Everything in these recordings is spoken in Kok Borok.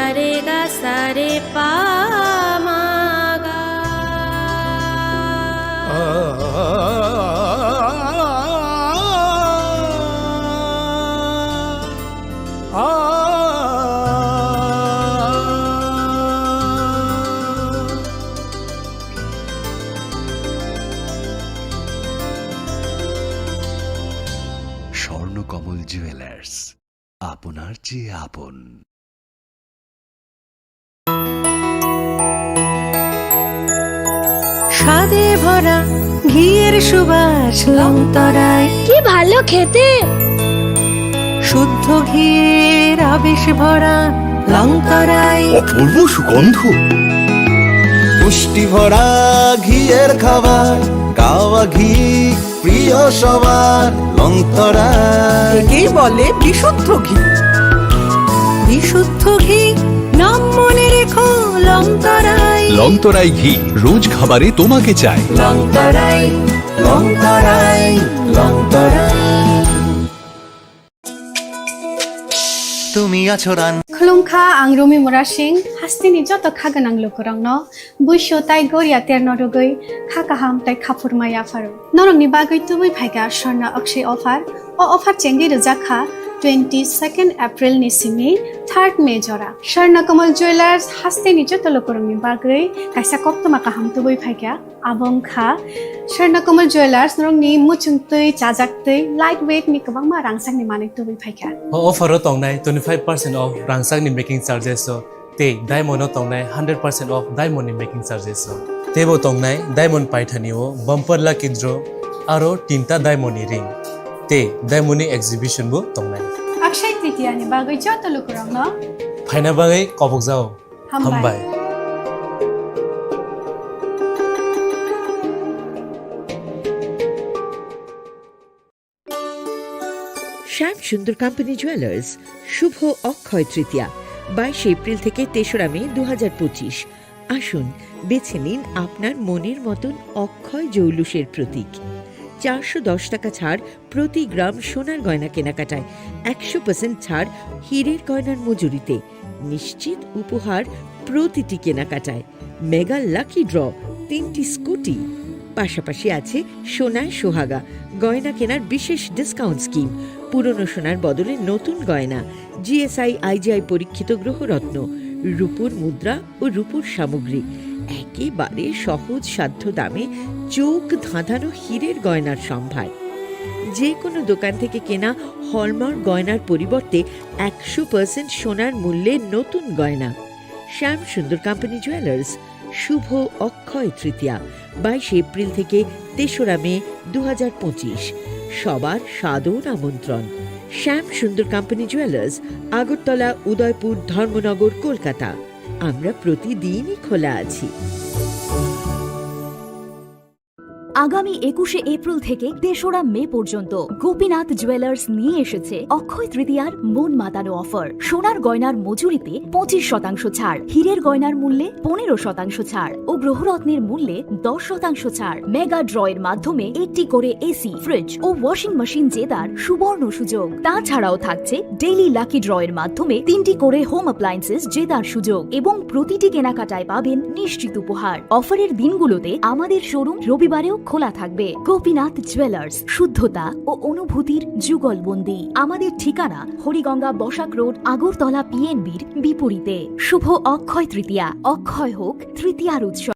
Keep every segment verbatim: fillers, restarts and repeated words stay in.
Re ga sa re pa ma ga. Swarnakamal jewellers, আপনার চেয়ে আপন। স্বাদে ভরা ঘিয়ের সুবাস লংতরায়। কি ভালো খেতে! শুদ্ধ ঘিয়ের আবেশ ভরা লংতরায়। অপূর্ব সুগন্ধ। পুষ্টি ভরা ঘিয়ের খাবার, গাওয়া ঘি প্রিয় সবার লংতরায়। একেই বলে বিশুদ্ধ ঘি। বিশুদ্ধ ঘি, নাম মনে রেখো লংতরায়। লংতরাই ঘি, রোজ খাবারে তোমাকে চাই। লংতরায়, লংতরায়, লংতরায়। তুমি আছো run- Khulumkha, ang Rumi Murasing, hasteni joto kha gwnang lukurokno buisu tai goria terno rwgwi kha kaham tai khaphurma yapharo. Norokni bagwi tubui phaikha Swarna Akshay offer. O offer chengwi rwjak kha twenty second April ni simi third May jora. Swarna Kamal Jewellers hasteni joto lukurokni bagwi kaisa koktwma kaham tubui phaikha. Abo wngkha Swarna Kamal Jewellers, norokni muchungtwi, chajaktwi, light weight ni kwbangma rangchakni manwi tubui phaikha. O offer o tongnai twenty five percent off rangchakni making charges o, tei diamond o tongnai hundred percent off diamond ni making charges o. Teibo tongnai diamond paithani o bumper lucky draw, aro tinta diamond ni ring, tei diamond ni exhibition bo tongnai. Akshay Tritiya ni bagwi joto lukurokno phaina bagwi kobokjao. Hambai. Hambai. শ্যাম সুন্দর company jewellers, শুভ অক্ষয় তৃতীয়া, বাইশে এপ্রিল থেকে তেসরা মে দু হাজার পঁচিশ। আসুন, বেছে নিন আপনার মনের মতন অক্ষয় জৌলুসের প্রতীক। চারশো দশ টাকা ছাড় প্রতি গ্রাম সোনার গয়না কেনাকাটায়, একশো পার্সেন্ট ছাড় হীরের গয়নার মজুরিতে, নিশ্চিত উপহার প্রতিটি কেনাকাটায়, মেগা লাকি ড্র, তিনটি স্কুটি, পাশাপাশি আছে সোনায় সোহাগা গয়না কেনার বিশেষ ডিসকাউন্ট স্কিম, পুরনো সোনার বদলে নতুন গয়না, জিএসআই আইজিআই পরীক্ষিত গ্রহরত্ন, রূপোর মুদ্রা ও রূপোর সামগ্রী, একেবারে সহজ সাধ্য দামে চোখ ধাঁধানো হীরের গয়নার সম্ভার। যে কোনো দোকান থেকে কেনা হলমার্ক গয়নার পরিবর্তে একশো পার্সেন্ট সোনার মূল্যে নতুন গয়না। শ্যাম সুন্দর কোম্পানি জুয়েলার্স, শুভ অক্ষয় তৃতীয়া, বাইশে এপ্রিল থেকে তেসরা মে দু হাজার পঁচিশ। সবার সাদর আমন্ত্রণ। শ্যাম সুন্দর কোম্পানি জুয়েলার্স, আগরতলা, উদয়পুর, ধর্মনগর, কলকাতা। আমরা প্রতিদিনই খোলা আছি। আগামী একুশে এপ্রিল থেকে তেসরা মে পর্যন্ত গোপীনাথ জুয়েলার্স নিয়ে এসেছে অক্ষয় তৃতীয়ার মন মাতানো অফার। সোনার গয়নার মজুরিতে পঁচিশ শতাংশ ছাড়, হীরের গয়নার মূল্যে পনেরো শতাংশ ছাড় ও গ্রহরত্নের মূল্যে দশ শতাংশ ছাড়। মেগা ড্রয়ের মাধ্যমে একটি করে এসি, ফ্রিজ ও ওয়াশিং মেশিন জেতার সুবর্ণ সুযোগ। তাছাড়াও থাকছে ডেইলি লাকি ড্রয়ের মাধ্যমে তিনটি করে হোম অ্যাপ্লায়েন্সেস জেতার সুযোগ এবং প্রতিটি কেনাকাটায় পাবেন নিশ্চিত উপহার। অফারের দিনগুলোতে আমাদের শোরুম রবিবারেও খোলা থাকবে। গোপীনাথ জুয়েলার্স, শুদ্ধতা ও অনুভূতির যুগলবন্দি। আমাদের ঠিকানা হরিগঙ্গা বসাক রোড, আগরতলা পিএনবির বিপরীতে। শুভ অক্ষয় তৃতীয়া, অক্ষয় হোক তৃতীয়ার উৎসব।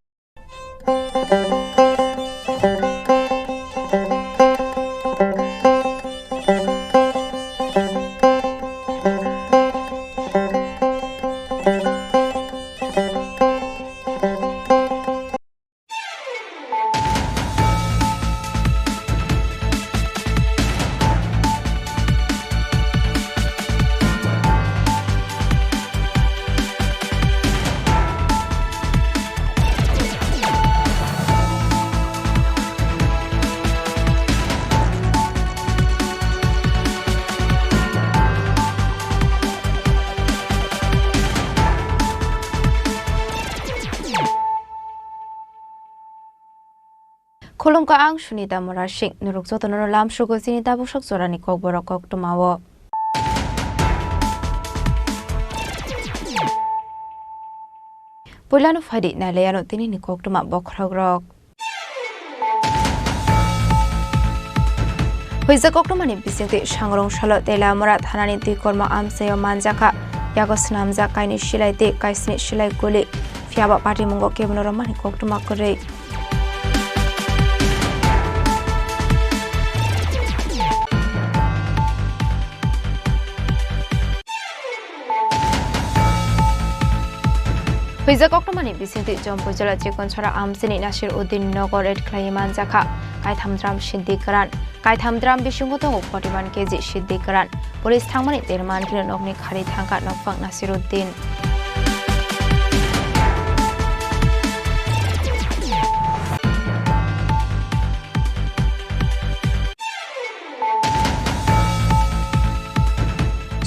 Khulumkha, ang Sunita Murasing. Norok jotono lamsugo chini tabuk sak jorani kokborok koktwmao. Puilano phaidi nailaiano tinini koktwma bokhorokrok. Huijak koktwmani bisingtwi Sangrong salo Teliamura thanani twi kormo amchaio manjakha. Yago swnamjak kainwi silai tei kaisni silai guli. Phiyaba patimungo kebono romani koktwma kwrwi. Huijak koktwmani bisingtwi Jampui jila Chikonchara amchini Nasir Uddin nogo raid khlaiwi manjakha. Kaitham drum siddi kwran. Kaitham drum bisingo tongo forty one K G siddi kwran. Police thangmani ter mankheno nokni khari thangkha nokphang Nasir Uddin.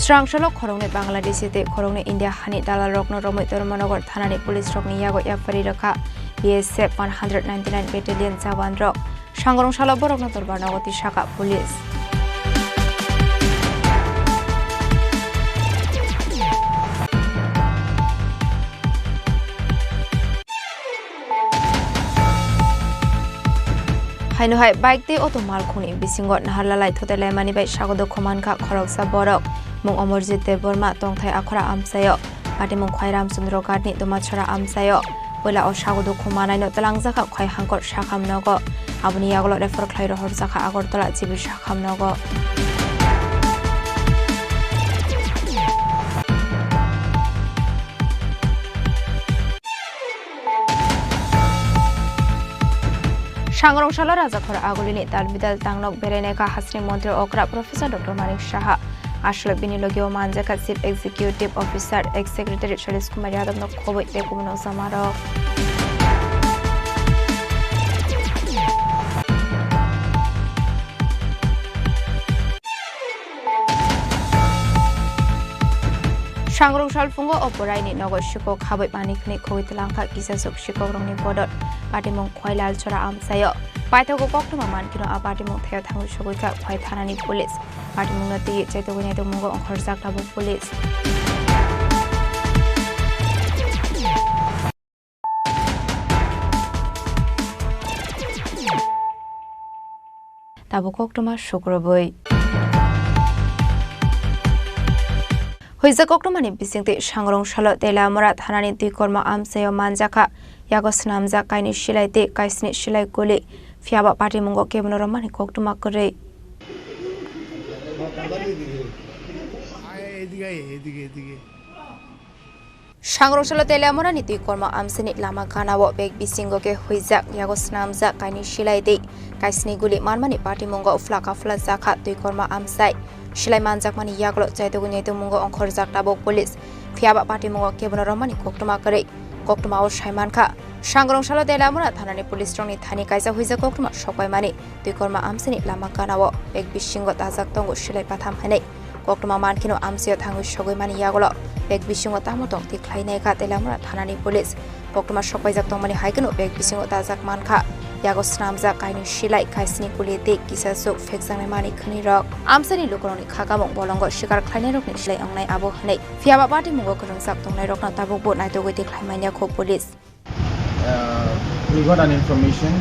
Srangsalok khoroknwi Bangladeshi tei khoroknwi India hani dalalrokno romwi Dharmanagar thanani police rokni yago yapari rwkha B S F one hundred ninety nine battalion jawan rok. Sangrong salo borokno dorbar nogo tisakha police. Haino hai bike tei auto malkhungni bisingo naharlalai thotelaimani bai sago dukhu mankha khoroksa borok. Mung Omorjit Debbarma, tongthai Akhora amchaio. Patimung Khwai Ramchandra Ghatni Dumachhara amchaio. Puila o sago dukhu manaino twlangjakha Khwai Hangkor sakham nogo. Aboni yagulo refer khlai rohorjakha Agartala civil sakham nogo. Sangrong salo Rajakhor Agulini talbidal tangnok berainaikha hasni montri okra Professor Doctor Manik Saha. Aswk bini logio manjakha Chief Executive Officer, Ex Secretary Shailesh Kumar Yadav no khoboi tei kubun jamarok. Sangrong salphungo o boraini nogo sikok haboi pani khni khogoi twlangkha kisasuk sikokrokni bodol. Patimung Khwai Lalchora amchaio. Paithago koktwma mankhino a patimung thaio thangwi sogoikha Khwai thanani police. Patimungno twi chaitogwi naitokmungo ongkhorjak tabuk police. Tabuk koktwma sukrubwi. Huijak koktwmani bisingtwi Sangrong salo Teliamura thanani twi kormo amchaio manjakha. Yago swnamjak kainwi silai tei kaisni silai guli. Phiyaba patimungo kebono romani koktwma kwrwi. এদিকে আয়, এদিকে, এদিকে। Sangrong salo Teliamurani twi kormo amsini lama ganao bag bisingo khe huijak, yago swnamjak kainwi silai tei kaisni guli manmani patimungo phla kaphla jakha twi kormo amsai. Silai manjakmani yagulo chaitugwi naitugmungo ongkhorjak tabuk police. Phiyaba patimungo kebono romani koktwma kwrwi. Koktwmao sai mankha, Sangrong salo Teliamura thanani police rokni thani kaisa huijak koktwma sokpaimani twi kormo amsini lama ganao bag bisingo dajak tongo silai patham hinwi. Koktwma mankheno amchaio thangwi sogwi mani yagulo bag bisingo tamo tong thik khlainai kha Teliamura thanani police. Koktwma sokpaijak tongmani hai kheno bag bisingo dajak mankha. Yago swnamjak kainwi silai, kaisni guli tei kisa chuk phekjaknai mani khwnwi rok. Amchaini lukurokni kha kamung bolongo sikar khlainairokni silai wngnai abo hwnwi. Phiyaba patimungo kwrwngjak tongnairokno tabukbo naitugwi twi khlai manya kho police. Uh, we got an information,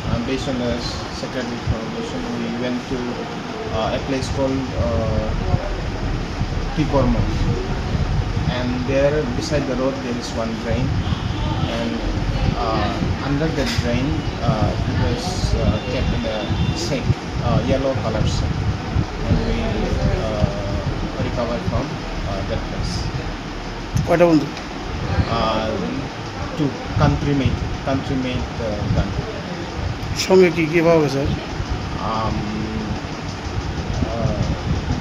uh, based on the s-, secret information. We went to, uh, a place called, uh, Tikormo, and there beside the road there is one drain, and, uh, under that drain, uh, it was, uh, kept in a sack, uh, yellow color sack, and we, uh, recovered from, uh, that place. কয়টা বন্দুক? Uh, two, country made, country made, uh, gun. সঙ্গে কি কি পাওয়া গেছে? Um, uh,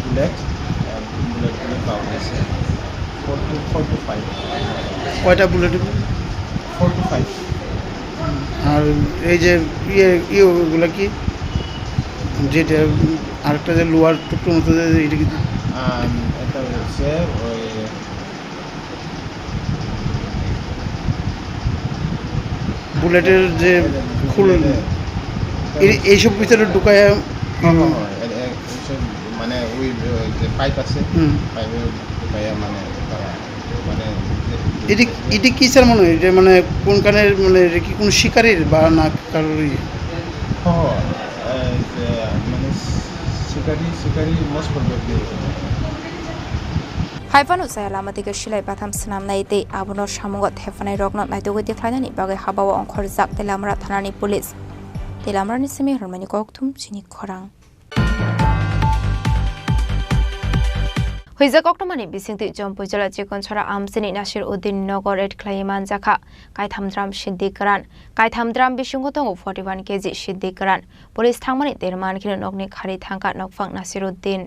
bullet, uh, bullet গুলো পাওয়া গেছে। Four to, four to five। কয়টা বুলেট? Four to five। আর এই যে ইয়ে, ইয়ে ওগুলো কি? যেটা আরেকটা যে লোহার টুকরো মতো যে, এটা কি? Um, এটা হচ্ছে ওই বুলেটের যে খুল, এই, এইসব ভিতরে ঢুকায়। হ্যাঁ, হ্যাঁ, হ্যাঁ, এ-, এ-, এইসব মানে ওই, ওই যে পাইপ আছে, হুম। পাইপে ঢুকাইয়া মানে তারা মানে যে, যে এটা কি, এটা কিসের মনে হয়? এটা মানে কোনখানের, মানে এটা কি কোনো শিকারির বা না কারোরই? হ, হ, এই যে, মানে শিকারি, শিকারি most probably. Hai phano chaya lama twi silai batham swnamnai tei abono samungo thepanairokno naitugwi tikhlainani bagwi habao ongkhorjak Teilamra thanani police. Teilamrani simi rwmani kokthum chini khorang. Huijak koktwmani bisingtwi Jampui jila Chikonchara amchaini Nasir Uddin nogo raid khlaiwi manjakha kaitham drum siddi kwran. Kaitham drum bisingo tongo forty one K G siddi kwran. Police thangmani ter mankheno nokni khari thangkha nokphang Nasir Uddin.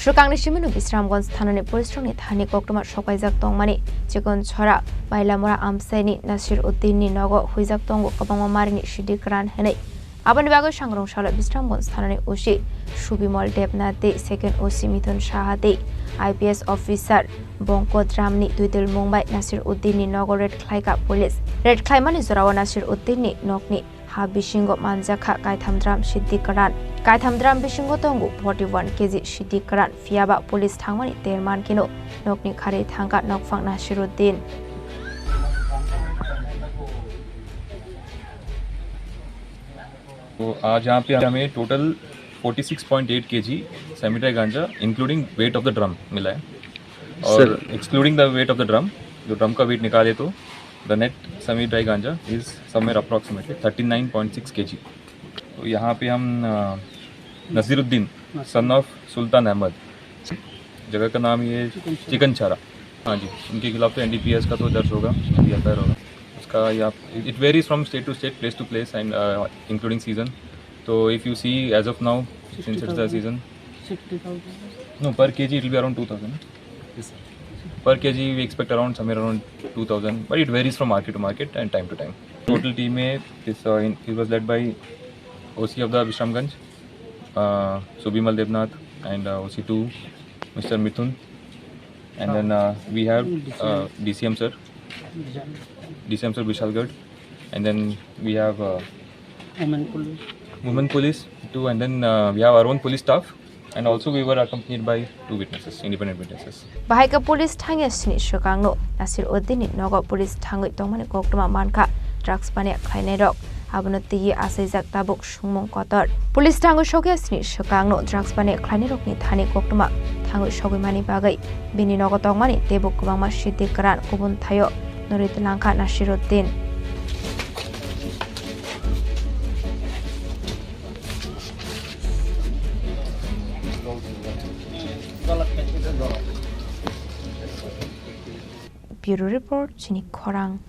Swkangni simino Bisramganj thanani police rokni thani koktwma sokaijak tongmani Chikonchara Mailamura amchaini Nasir Uddinni nogo huijak tongo kwbangma marini sidi kwran hinwi. Aboni bagwi sangrong salo Bisramganj thanani O C Subimol Debnath tei second O C Mithun Saha tei I P S officer Bongkot Ramni twidulmung bai Nasir Uddinni nogo raid khlaikha police. Raid khlaimani jorao Nasir Uddinni nokni ha bisingo manjakha kaitham drum siddi kwran. Kaitham drum bisingo tongo forty one K G siddi kwran. Phiyaba police thangmani ter mankheno nokni khari thangkha nokphang Nasir Uddin. तो आज यहाँ पे हमें total forty six point eight kg semi dry ganja, including weight of the drum मिला है। और sir. Excluding the weight of the drum, जो ड्रम का वेट निकाले, तो the net semi dry ganja is somewhere approximately thirty nine point six kg। तो यहाँ पे हम, अ, Naseeruddin, son of sultan Ahmad, जगह का नाम ये चिकन चारा। चिकन चारा। हाँ जी, इनके खिलाफ तो N D P S का तो दर्ज होगा, F I R होगा। उसका या, it varies from state to state, place to place and, uh, including season। तो if you see, as of now, since it's the season, sixty thousand। No, per K G it will be around two thousand। Yes, sir। Per K G we expect around, somewhere around two thousand, but it varies from market to market and time to time। Total team में this, uh, in, it was led by O C of the Bisramganj, uh, Subimal Debnath, and, uh, O C two, Mister Mithun, and then, uh, we have, uh, D C M sir, D C M sir Bishalgarh, and then we have, uh, women police, women police too, and then, uh, we have our own police staff, and also we were accompanied by two witnesses, independent witnesses. Bahai khe police thangya sini swkangno Nasir Uddinni nogo police thangwi tongmani koktwma mankha drugs paniya khlainairok. Abono twiwi achaijak tabuk sungmung kotor. Police thangwi sokya sini swkangno drugs paniya khlainairokni thani koktwma thangwi sogwi mani bagwi bini nogo tongmani teibo kwbangma sidi kwran kubun thaio norwi twlangkha Nasir Uddin. Bureau Report, chini khorang.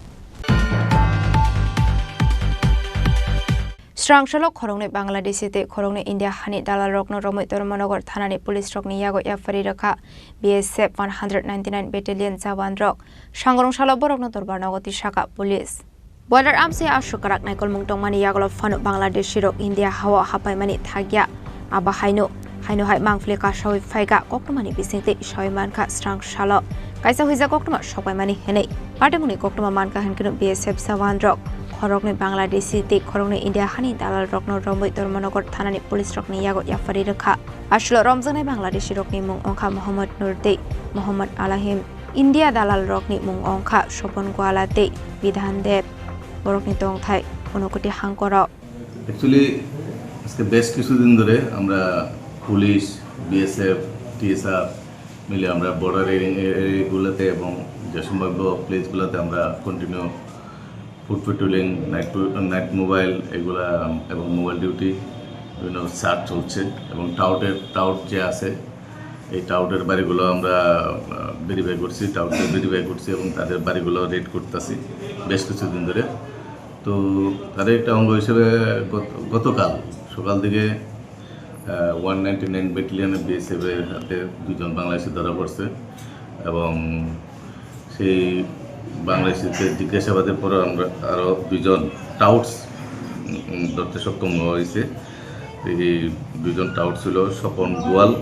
Srang salo khoroknwi Bangladeshi tei khoroknwi India hani dalalrokno romwi Dharmanagar thanani police rokni yago yapharwi rwkha B S F one hundred ninety-nine Battalion jawan rok. Sangrong salo borokno dorbar nogo tisakha police. Border amse aswk kwrak naikolmung tongmani yagulo phano Bangladeshi rok India hao hapaimani thakya. Abo haino, haino hai mangpili kasawi phaikha koktwmani bisingtwi sawi mankha srang salo. Kaisa huijak koktwma sokpaimani hinwi. Patimungni koktwma mankha hinkhe B S F jawan rok khoroknwi Bangladeshi tei khoroknwi India hani dalal rokno romwi Dharmanagar thanani police rokni yago yapharwi rwkha. Aswklo romjaknai Bangladeshi rokni mung wngkha Mohammad Nur tei Mohammad Alahim. India dalal rokni mung wngkha Sopon Gwala tei Bidhan Deb. Borokni tongthai Unakoti hangkoro. Actually, আজকে বেশ কিছুদিন ধরে আমরা police, BSF, TSR মিলে আমরা বর্ডার এরিয়াগুলোতে এবং যে সম্ভাব্য প্লেসগুলোতে আমরা continue foot patrolling, night pay-, night mobile এগুলা এবং মোবাইল ডিউটি বিভিন্ন সার্চ চলছে এবং টাউটের, টাউট যে আছে, এই টাউটের বাড়িগুলো আমরা, আহ, ভেরিফাই করছি, টাউটদের ভেরিফাই করছি এবং তাদের বাড়িগুলো রেড করতেছি বেশ কিছুদিন ধরে। তো তার একটা অঙ্গ হিসেবে গত-, গতকাল সকাল দিকে, আহ, ওয়ান নাইনটি নাইন ব্যাটালিয়নের বিএসএফের হাতে দুজন বাংলাদেশি ধরা পড়ছে এবং সেই বাংলাদেশিদের জিজ্ঞাসাবাদের পরে আমরা আরও দুজন টাউটস, উম, ধরতে সক্ষম হওয়া হয়েছে। এই দুজন টাউট ছিল স্বপন গোয়াল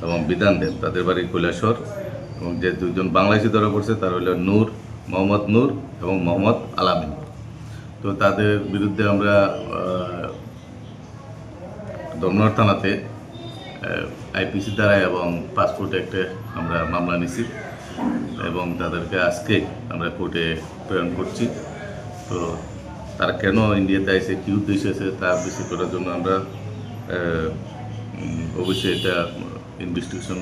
এবং বিধান দেব, তাদের বাড়ি কৈলাসহর। এবং যে দুজন বাংলাদেশি ধরা পড়ছে, তারা হলো নূর, মোহাম্মদ নূর এবং মোহাম্মদ আলামিন। তো তাদের বিরুদ্ধে আমরা, আহ, দমনর থানাতে, আহ, আইপিসি ধারায় এবং পাসপোর্ট অ্যাক্টে আমরা মামলা নিছি এবং তাদেরকে আজকে আমরা কোর্টে প্রেরণ করছি। তো তারা কেন ইন্ডিয়াতে আইছে, কী উদ্দেশ্যে আছে, তা বিচার করার জন্য আমরা, আহ, উম, অবশ্যই এটা ইনভেস্টিগেশন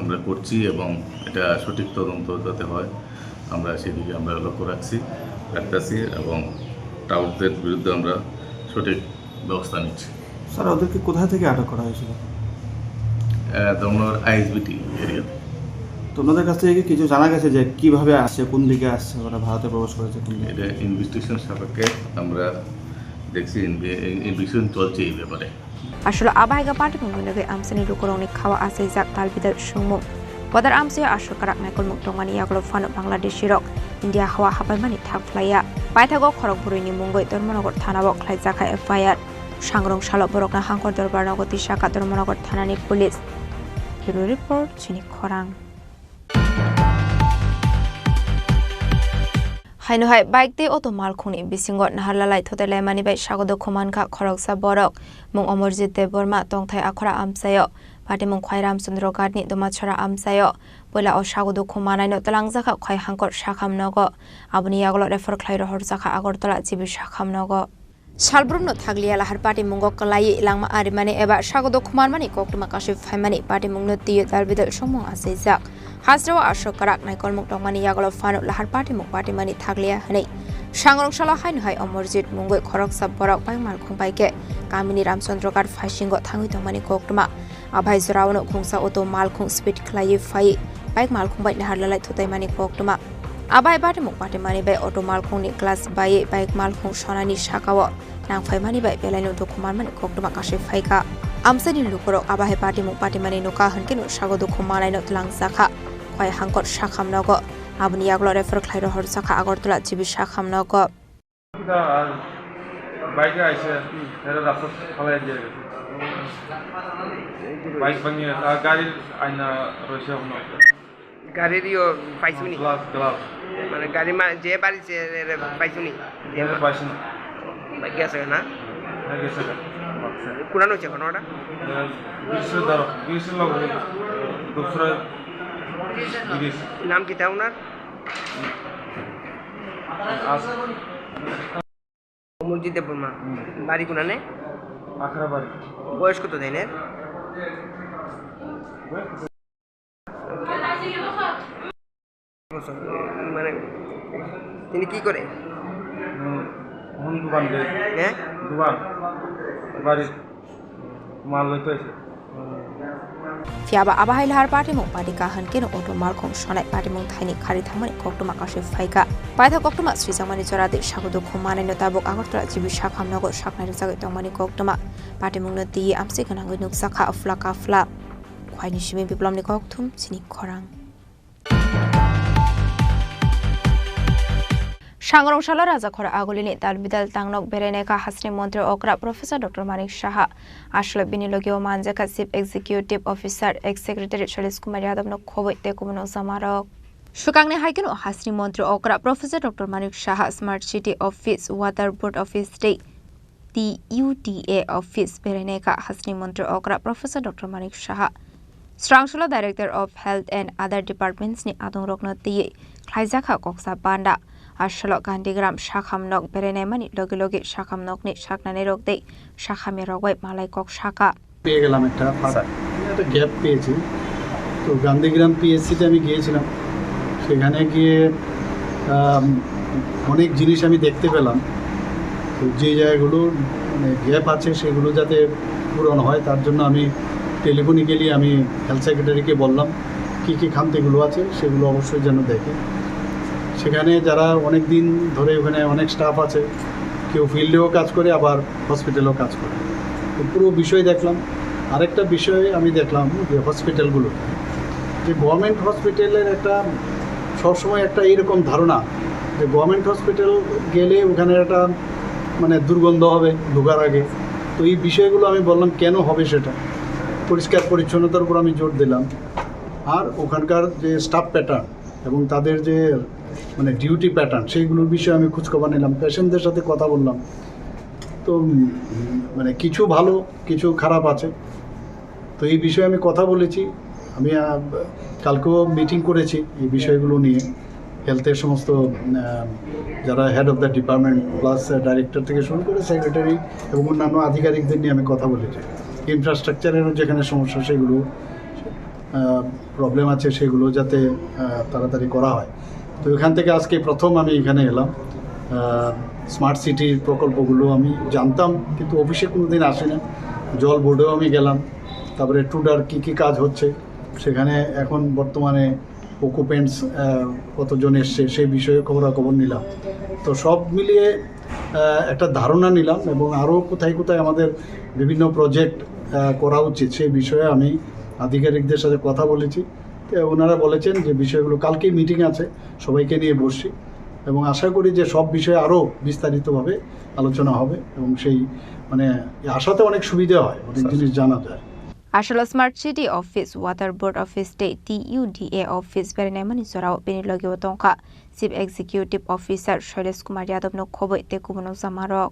আমরা করছি এবং এটা সঠিক তদন্ত যাতে হয়, আমরা সেদিকে আমরা লক্ষ্য রাখছি, রাখতেছি এবং টাউটদের বিরুদ্ধে আমরা সঠিক ব্যবস্থা নিচ্ছি। স্যার, ওদেরকে কোথা থেকে আটক করা হয়েছিল? আহ, দমনর আইএসবিটি এরিয়া। তো ওনাদের কাছ থেকে কি কিছু জানা গেছে যে কিভাবে আসছে, কোন দিকে আসছে, ওরা ভারতে প্রবেশ করেছে কোন দিকে? এটা ইনভেস্টিগেশন সাপেক্ষে আমরা দেখছি, ইনভে-, ইনভেস্টিগেশন চলছে এই ব্যাপারে। Aswk abahaika patimung nugwi amchaini lukurokni khao achaijak talbidal songmung. Bodar amchaio aswk kwrak naikolmung tongmani yagulo phano Bangladeshirok India hao hapaimani thang phlaiya. Paithago khorok bwrwini mungwi Dharmanagar thanao khlaijakha F I R. Sangrong salo borokno Hangkor Dorbar nogo tisakha Dharmanagar thanani police. Bureau report, chini khorang. Haino hai bike tei auto malkhungni bisingo naharlalai thotai laimani bai sago dukhu mankha khoroksa borok. Mung Omorjit Debbarma, tongthai Akhora amchaio, patimung Khwai Ramchandra Ghatni Domatchara amchaio. Puila o sago dukhu manaino twlangjakha Khwai Hangkor sakham nogo. Aboni yagulo refer khlai rohorjakha Agartala G B sakham nogo. Salbrumno thakliya lahar patimungo kwlaiwi langma arimani eba sago dukhu manmani koktwma kasui phaimani patimungno twiwi dalbidal songmung achaijak. Hajrao aswk kwrak naikolmung tongmani yagulo phano lahar patimung patimani thakliya hwnwi sangrong salo haino hai Omorjit mungwi khoroksa borok bike malkhung bai khe kamini Ramchandra Ghat phaisingo thangwi tongmani koktwma. Abai joraono khungsa auto malkhung speed khlaiwi phai bike malkhung bai naharlalai thutaimani koktwma. Abai batimung patimani bai auto malkhungni glass baiwi bike malkhung sonani sakao nangphaimani bai belaino dukhu manmani koktwma kasui phaikha. Amchaini lukurok abai batimung patimani nukha hwnkhe no sago dukhu manaino twlangjakha Khwai Hangkor sakham nogo. Aboni yagulo refer khlai rohorjakha Agartala G B sakham nogo. Kita, ah, bike aise, era rasta phalai dia. Bike bangye, ah, gari aina roise hono. Gari rio paisuni. Glass, glass. Mane gari ma je bari je re paisuni. Era paisuni. Bike ase na? Bike ase. Kuna no che kono da? Bishu daro, bishu logo. Dusra girish. Naam kita unar? Omorjit Debbarma. Hmm. Bari kunane? Akhrabaari. Boyos koto tainer? Bosor. Mane, tini ki kore? Hmm, এখন দোকান দেয়। হ্যাঁ? দোকান। বাড়ি। মাল লইতে হয়েছে। Phiya ba abo hai lahar patimung pati kaham khe no auto malkhung sonai patimung thaini khari thangmani koktwma kasui phaikha. Paitha koktwma swijakmani jora de sago dukhu manai no tabuk Agartala G B sakham nogo saknai rwjagwi tongmani koktwma. Patimung no twi amchwi gwnangwi nukjakha afla kafla. Khwaini simi Biplomni kokthum chini khorang. Sangrong salo Rajakhor Agulini Talbidal Tangnok berainai kha hasni montri okra Professor Doctor Manik Saha. Aswk bini logio manjakha Chief Executive Officer, Ex Secretary Sailesh Kumar Yadav no khoboi tei kubun okjamarok. Swkangni hai kheno hasni montri okra Professor Doctor Manik Saha Smart City Office, Water Board Office tei T U D A office berainai kha hasni montri okra Professor Doctor Manik Saha. Srangsolo Director of Health and other departments ni adongrokno twiwi khlaijakha koksa banda. Aswk Gandhigram sakham nok berainai mani logi logi sakham nokni saknani rok tei sakhamya rok bai malai kok saka. পেয়ে গেলাম একটা ফাঁক, একটা গ্যাপ পেয়েছি। তো গান্ধীগ্রাম পিএসসিতে আমি গিয়েছিলাম, সেখানে গিয়ে আম, অনেক জিনিস আমি দেখতে পেলাম। তো যে জায়গাগুলো মানে গ্যাপ আছে সেগুলো যাতে পূরণ হয়, তার জন্য আমি টেলিফোনিক্যালি আমি হেলথ সেক্রেটারিকে বললাম কী কী খামতিগুলো আছে সেগুলো অবশ্যই যেন দেখে। সেখানে যারা অনেক দিন ধরে ওখানে অনেক স্টাফ আছে, কেউ ফিল্ডেও কাজ করে, আবার হসপিটালেও কাজ করে। তো পুরো বিষয় দেখলাম। আরেকটা বিষয় আমি দেখলাম যে হসপিটালগুলো, যে গভর্নমেন্ট হসপিটালের একটা সবসময় একটা এইরকম ধারণা যে গভর্নমেন্ট হসপিটাল গেলে ওখানে একটা মানে দুর্গন্ধ হবে ঢোকার আগে। তো এই বিষয়গুলো আমি বললাম কেন হবে সেটা, পরিষ্কার পরিচ্ছন্নতার উপর আমি জোর দিলাম। আর ওখানকার যে স্টাফ প্যাটার্ন এবং তাদের যে মানে ডিউটি প্যাটার্ন, সেইগুলোর বিষয়ে আমি খোঁজখবর নিলাম, পেশেন্টদের সাথে কথা বললাম। তো উম, মানে কিছু ভালো, কিছু খারাপ আছে। তো এই বিষয়ে আমি কথা বলেছি। আমি আহ, কালকেও মিটিং করেছি এই বিষয়গুলো নিয়ে, হেলথের সমস্ত আহ, যারা head of the department plus director থেকে শুরু করে সেক্রেটারি এবং অন্যান্য আধিকারিকদের নিয়ে আমি কথা বলেছি। ইনফ্রাস্ট্রাকচারেরও যেখানে সমস্যা, সেগুলো প্রবলেম আছে, সেগুলো যাতে আহ, তাড়াতাড়ি করা হয়। তো এখান থেকে আজকে প্রথম আমি এখানে এলাম। স্মার্ট সিটির প্রকল্পগুলো আমি জানতাম, কিন্তু অফিসে কোনোদিন আসি না। জল বোর্ডেও আমি গেলাম, তারপরে টুডার কী কী কাজ হচ্ছে, সেখানে এখন বর্তমানে অকুপেন্টস কতজন এসছে, সেই বিষয়ে খবরাখবর নিলাম। তো সব মিলিয়ে আহ, একটা ধারণা নিলাম এবং আরও কোথায় কোথায় আমাদের বিভিন্ন প্রজেক্ট করা উচিত, সেই বিষয়ে আমি আধিকারিকদের সাথে কথা বলেছি। তো ওনারা বলেছেন যে বিষয়গুলো, কালকেই মিটিং আছে, সবাইকে নিয়ে বসছি এবং আশা করি যে সব বিষয়ে আরও বিস্তারিতভাবে আলোচনা হবে এবং সেই মানে আসাতে অনেক সুবিধা হয়, অনেক জিনিস জানা যায়। Asolo Smart City Office, Water Board Office tei T U D A Office berainaimani jorao bini logeo tongkha Chief Executive Officer Shailesh Kumar Yadav no khoboi tei kubun nokjakmarok.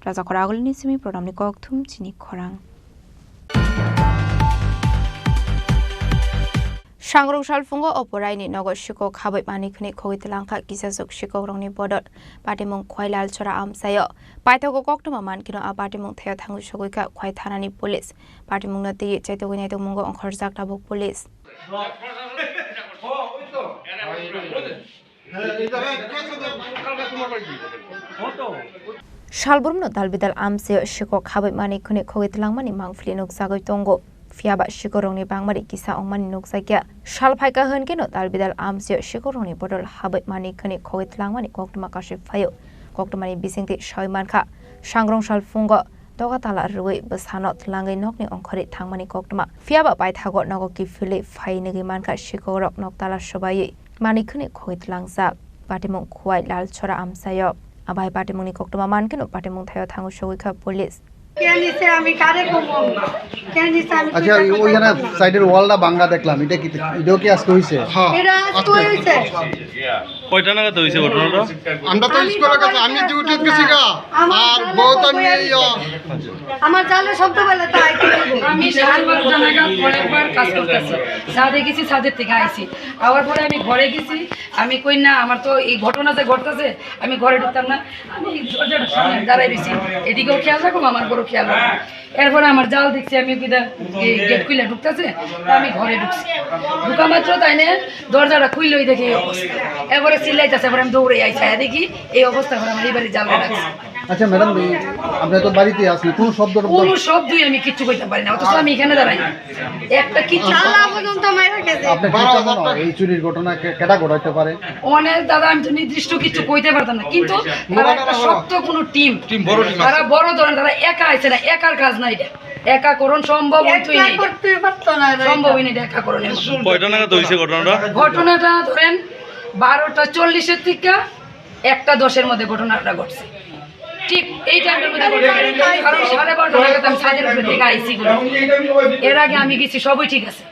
Rajakhor Agulini simi programni kokthum chini khorang. Sangrong salphungo Oporaini nogo sikok habwi manwi khwnwi khogwi twlangkha kisasuk sikokrokni bodol patimung Khwai Lalchora amchaio. Paithago koktwma mankhe no a patimung thaio thangwi sogwi kha Khwai thanani police. Patimungno twiwi chaitogwi naitokmungo ongkhorjak tabuk police. Salbrumno dalbidal amchaio sikok habwi manwi khwnwi khogwi twlangmani mangpili nukjagwi tongo. Phiyaba sikorokni bangmari kisa wngmani nukjakya. Sal phaikha hwnkhe no dalbidal amchaio sikorokni bodol habwi manwi khwnwi khogwi twlangmani koktwma kasui phaio. Koktwmani bisingtwi sawi mankha, sangrong salphungo doga tala rwui bwsano twlangwi nokni ongkhorwi thangmani koktwma. Phiyaba paithago nogo kiphilwi phai nugwi mankha sikokrok nok tala swbaiwi manwi khwnwi khogwi twlangjak. Patimung Khwai Lalchora amchaio. Abai patimungni koktwma mankheno patimung thaio thangwi sogwi kha police. কে নিছে আমি কারে কমো? কে নিছে আমি আচ্ছা, চিন্তা করতে ওইখানে পারবো না। সাইডের ওয়ালটা ভাঙা দেখলাম, এটা কি, এটাও কি আজকে হইছে? হ্যাঁ, এটা আজকে আজকে। হইছে। কয়টা নাগাদ হইছে ঘটনাটা? আমরা তো আমি স্কুলের কাছে, আমি ডিউটিত গেছি গা। আমার আর জালে বউত তো আমি বইয়া ইয়া। আমার জালে শব্দ পেলে তো আইতে হবে। আমি সাড়ে বারোটা নাগাদ পরের বার কাজ করতেছি। ছাদে গেছি, ছাদের থেকে আইছি। আবার পরে আমি ঘরে গেছি, আমি কই না, আমার তো এই ঘটনা যে ঘটতেছে, আমি ঘরে ঢুকতাম না। আমি দরজার সামনে দাঁড়াই রইছি, এদিকেও খেয়াল রাখো, আমার ঘরও খেয়াল রাখো। এরপরে আমার জাল দেখছি, আমি কিনা এই গেট খুলে ঢুকতেছে, তা আমি ঘরে ঢুকছি। ঢুকা মাত্র তাই না দরজাটা খুললেই দেখি এই অবস্থা। এরপরে চিল্লাইতেছে, এবার আমি দৌড়ে আইছি, আয়া দেখি এই অবস্থা, এখন আমার এই বাড়ি জাল রাখছে। আচ্ছা ম্যাডাম, এই আপনি তো বাড়িতে আছেন, কোনো শব্দ টব্দ কোনো শব্দই আমি কিচ্ছু কইতে পারি না, অথচ আমি এখানে দাঁড়াই। একটা কিচ্ছু তালা পর্যন্ত মাইরা গেছে। আপনি কি চান না এই চুরির ঘটনা কে-, কেটা ঘটাইতে পারে? অনেক দাদা, আমি তো নির্দিষ্ট কিছু কইতে পারতাম না, কিন্তু তারা একটা শক্ত কোনো টিম, টিম, বড় টিম আছে। তারা বড় ধরনের, তারা একা আইছে না, একার কাজ না এটা, একা করণ সম্ভব হইতই না এটা। করতে পারতো না এরা সম্ভবই এটা। না এটা একা করণ। কয়টা নাগাদ হইছে ঘটনাটা? ঘটনাটা ধরেন বারোটা চল্লিশের দিকে একটা দশের মধ্যে ঘটনাটা ঘটছে। ঠিক এই টাইমের মধ্যে ঘটছে। কারণ সাড়ে বারোটা নাগাদ আমি ছাদের উপরে থেকে আইছি বলে। এর আগে আমি গেছি, সবই ঠিক আছে।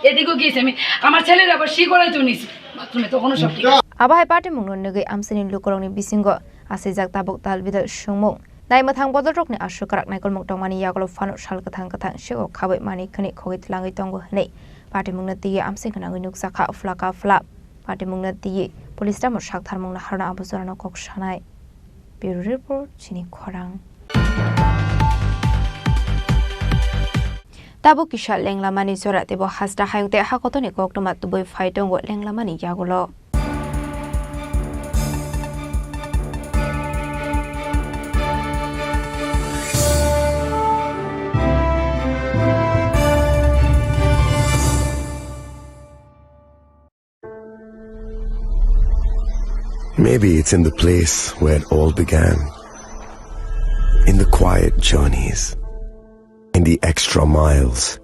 এদিকেও গেছি আমি। আমার ছেলের আবার শি করাই তো নিছি বাথরুমে, তখনও সব ঠিক আছে। Abo hai patimungno nugwi amchaini lukurokni bisingo asijak tabuk dalbidal sungmung. Naimwthang bodolrokni aswk kwrak naikolmung tongmani yagulo phano sal kwthang kwthang sego khabwi manwi khwnwi khogwi twlangwi tongo hwnwi patimungno twiwi amchai gwnangwi nukjakha phlaka phlak. Patimungno twiwi police tamo saktharmungno harno abo jorano kok sanai. Bureau Report, chini khorang. Tabuk kisa lenglamani jora teibo hasta hayung tei hakotoni koktwma tubui phai tongo lenglamani yagulo. Maybe it's in the place where it all began. In the quiet journeys. In the extra miles.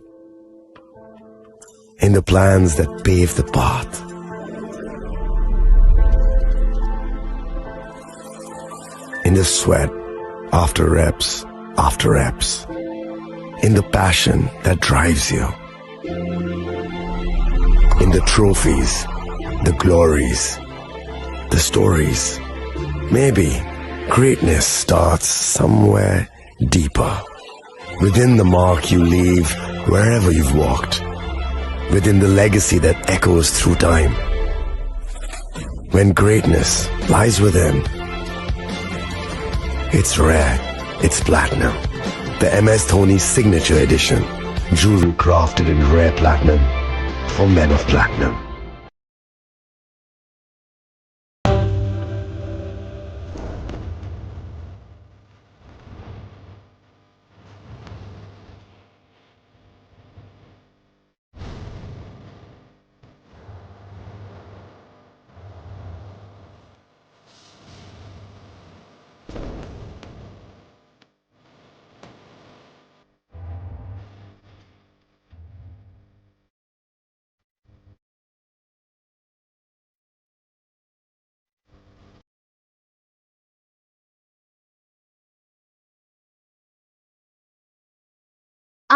In the plans that pave the path. In the sweat after reps after reps. In the passion that drives you. The trophies, the glories, the stories. Maybe greatness starts somewhere deeper. Within the mark you leave wherever you've walked. Within the legacy that echoes through time. When greatness lies within, it's rare, it's platinum. The M S Dhoni Signature Edition. Jewelry crafted in rare platinum for men of platinum.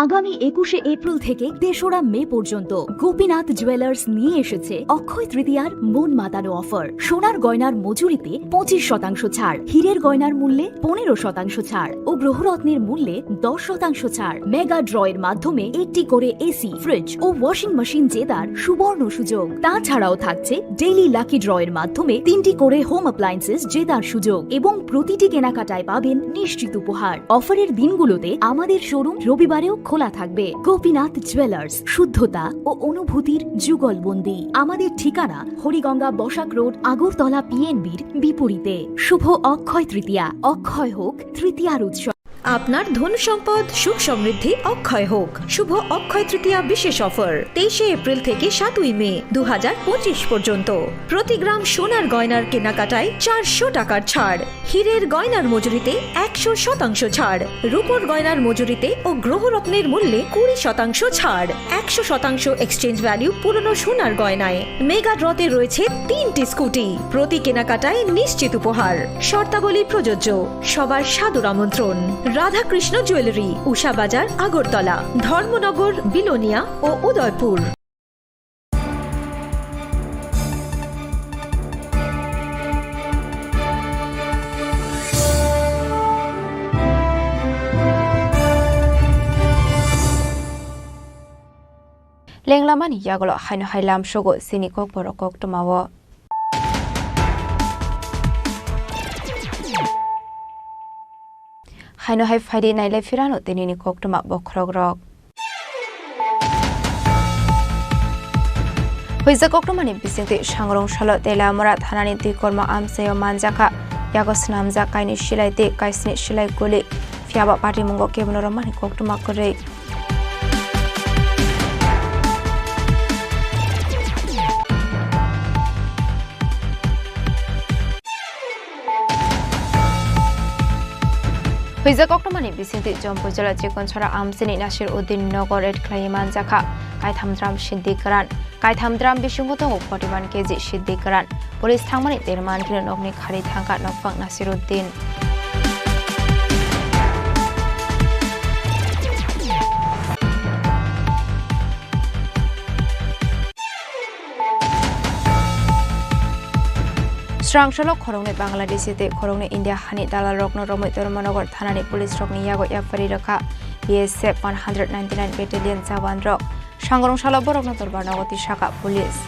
আগামী একুশে এপ্রিল থেকে তেসরা মে পর্যন্ত গোপীনাথ জুয়েলার্স নিয়ে এসেছে অক্ষয় তৃতীয়ার মন মাতানো অফার। সোনার গয়নার মজুরিতে পঁচিশ শতাংশ ছাড়, হীরের গয়নার মূল্যে পনেরো শতাংশ ছাড় ও গ্রহরত্নের মূল্যে দশ শতাংশ ছাড়। মেগা ড্রয়ের মাধ্যমে একটি করে এসি, ফ্রিজ ও ওয়াশিং মেশিন জেতার সুবর্ণ সুযোগ। তাছাড়াও থাকছে ডেইলি লাকি ড্রয়ের মাধ্যমে তিনটি করে হোম অ্যাপ্লায়েন্সেস জেতার সুযোগ এবং প্রতিটি কেনাকাটায় পাবেন নিশ্চিত উপহার। অফারের দিনগুলোতে আমাদের শোরুম রবিবারেও খোলা থাকবে। গোপীনাথ জুয়েলার্স, শুদ্ধতা ও অনুভূতির যুগলবন্দি। আমাদের ঠিকানা হরিগঙ্গা বসাক রোড, আগরতলা পিএনবির বিপরীতে। শুভ অক্ষয় তৃতীয়া, অক্ষয় হোক তৃতীয়ার উৎসব। আপনার ধন সম্পদ সুখ সমৃদ্ধি অক্ষয় হোক। শুভ অক্ষয় তৃতীয়া বিশেষ অফার, তেইশে এপ্রিল থেকে সাতই মে দু হাজার পঁচিশ পর্যন্ত। প্রতি গ্রাম সোনার গয়নার কেনাকাটায় চারশো টাকার ছাড়, হীরের গয়নার মজুরিতে একশো শতাংশ ছাড়, রূপোর গয়নার মজুরিতে ও গ্রহরত্নের মূল্যে কুড়ি শতাংশ ছাড়, একশো শতাংশ এক্সচেঞ্জ ভ্যালু পুরনো সোনার গয়নায়। মেগা ড্রতে রয়েছে তিনটি স্কুটি, প্রতি কেনাকাটায় নিশ্চিত উপহার। শর্তাবলী প্রযোজ্য। সবার সাদর আমন্ত্রণ। রাধাকৃষ্ণ জুয়েলারি, উষা বাজার, আগরতলা, ধর্মনগর, বিলোনিয়া ও Udaipur. Lenglamani yagulo haino hai lamsogo chini kokborok koktwmao. Haino hai phaidi nailai phirano tinini koktwma bokhorokrok. Huijak koktwmani bisingtwi Sangrong salo Teliamura thanani twi kormo amchaio manjakha. Yago swnamjak kainwi silai tei kaisni silai guli. Phiyaba patimungo kebono romani koktwma kwrwi. Huijak koktwmani bisingtwi Jampui jila Chikonsora amchini Nasir Uddin nogo raid khlaiwi manjakha. Kaitham drum siddi kwran, kaitham drum bisingo tongo forty one K G siddi kwran. Police thangmani derman kheno nokni khari thangkha nokphang Nasir Uddin. Srang salo khoroknwi Bangladeshi tei khoroknwi India hani dalalrokno romwi Dharmanagar thanani police rokni yago yapari rwkha B S F one hundred ninety nine Battalion jawanrok. Sangrong salo borokno dorbar nogo tisakha police.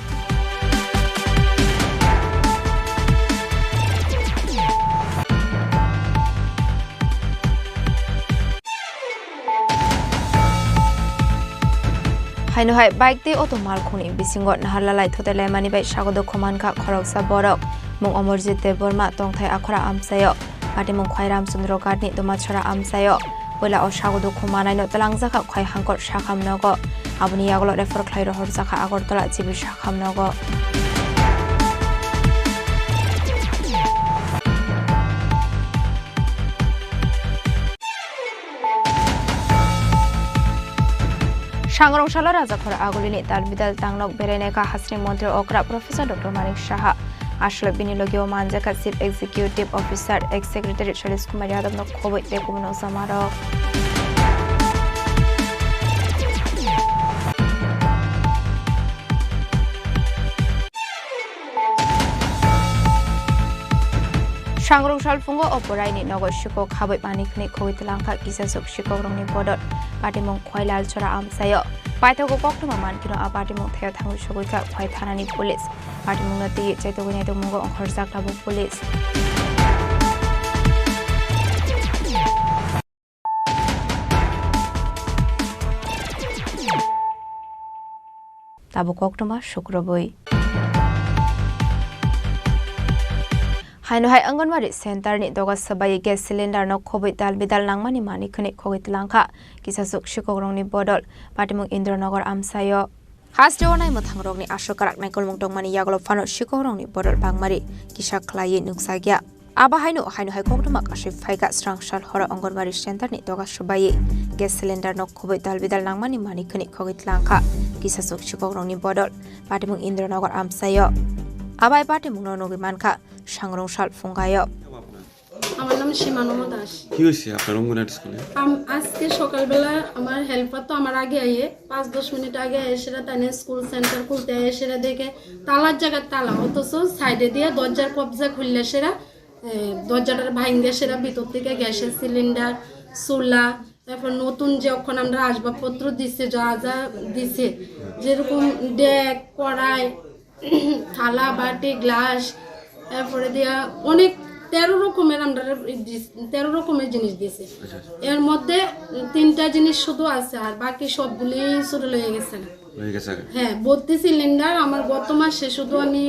Haino hai bike tei auto malkhungni bisingo naharlalai thotai laimani bai sagodo khomankha khoroksa borok. Mung Omorjit Debbarma, tongthai Akhora amchaio. Patimung Khwai Ramchandra Ghatni Domatchora amchaio. Puila o sagodo khumanaino twlangjakha Khwai Hangkor Sakham nogo. Aboni yagulo refer khlai rohorjakha Agartala Civil Sakham nogo. Sangrong salo Rajakhor Agulini talbidal tangnok berainai kha hasni montri okra Professor Doctor Manik Saha. Aswk bini logio manjakha Chief Executive Officer, Ex Secretary Sailesh Kumar Yadav no khoboi tei kubun ojamarok. Thangrung salphungo o boraini nogo sikok habwi manwi khwnwi khogwi twlangkha kisasuk sikokrokni bodol. Patimung Khwailal Chora amchaio. Paithago koktwma mankhe no a patimung thaio thangwi sogwikha Khwai thanani police. Patimungno twiwi chaitugwi naitugmungo ongkhorjak tabuk police. Tabuk koktwma sukrubwi. Haino hai Anganwadi center ni doga swbai gas cylinder no khobwi dal bidal nangmani manwi khwnwi khogwi twlangkha kisasuk sikokrokni bodol. Patimung Indranagar amchaio. Hasteo naimwthangrokni aswk kwrak naikolmung tongmani yagulo phano sikokrokni bodol bangmari kisa khlaiwi nukjakya. Abo haino, haino hai koktwma kasui phaikha srang sal horo Anganwadi center ni doga swbaiwi gas cylinder no khobwi dal bidal nangmani manwi khwnwi khogwi twlangkha kisasuk sikokrokni bodol. Patimung Indranagar amchaio. Abo hai patimungno nugwi mankha Sangrong sal phungaio. আমার নাম সীমানন্দ দাস। কি হয়েছে আপনার অঙ্গনারী স্কুলে? আম-, আজকে সকালবেলা আমার হেল্পার তো আমার আগে আইয়ে, পাঁচ দশ মিনিট আগে এসে তানে স্কুল সেন্টার খুলতে এসে দেখে তালার জায়গায় তালা, অথচ সাইডে দিয়ে দরজার কবজা খুললে সেরা, এ, দরজাটার ভাঙ্গে সেরা ভিতর থেকে গ্যাসের সিলিন্ডার, চুলা, তারপর নতুন যে অখন আমরা আসবাবপত্র দিছে, যা যা দিছে, যেরকম ডেক, কড়াই, থালা, বাটি, গ্লাস, এরপরে দিয়া অনেক তেরো রকমের আমরা দিস-, তেরো রকমের জিনিস দিছে। আচ্ছা, আচ্ছা। এর মধ্যে তিনটা জিনিস শুধু আছে, আর বাকি সবগুলি চুরি লয়ে গেছে। লয়ে গেছে। হ্যাঁ, ভর্তি সিলিন্ডার আমার গত মাসে শুধু আমি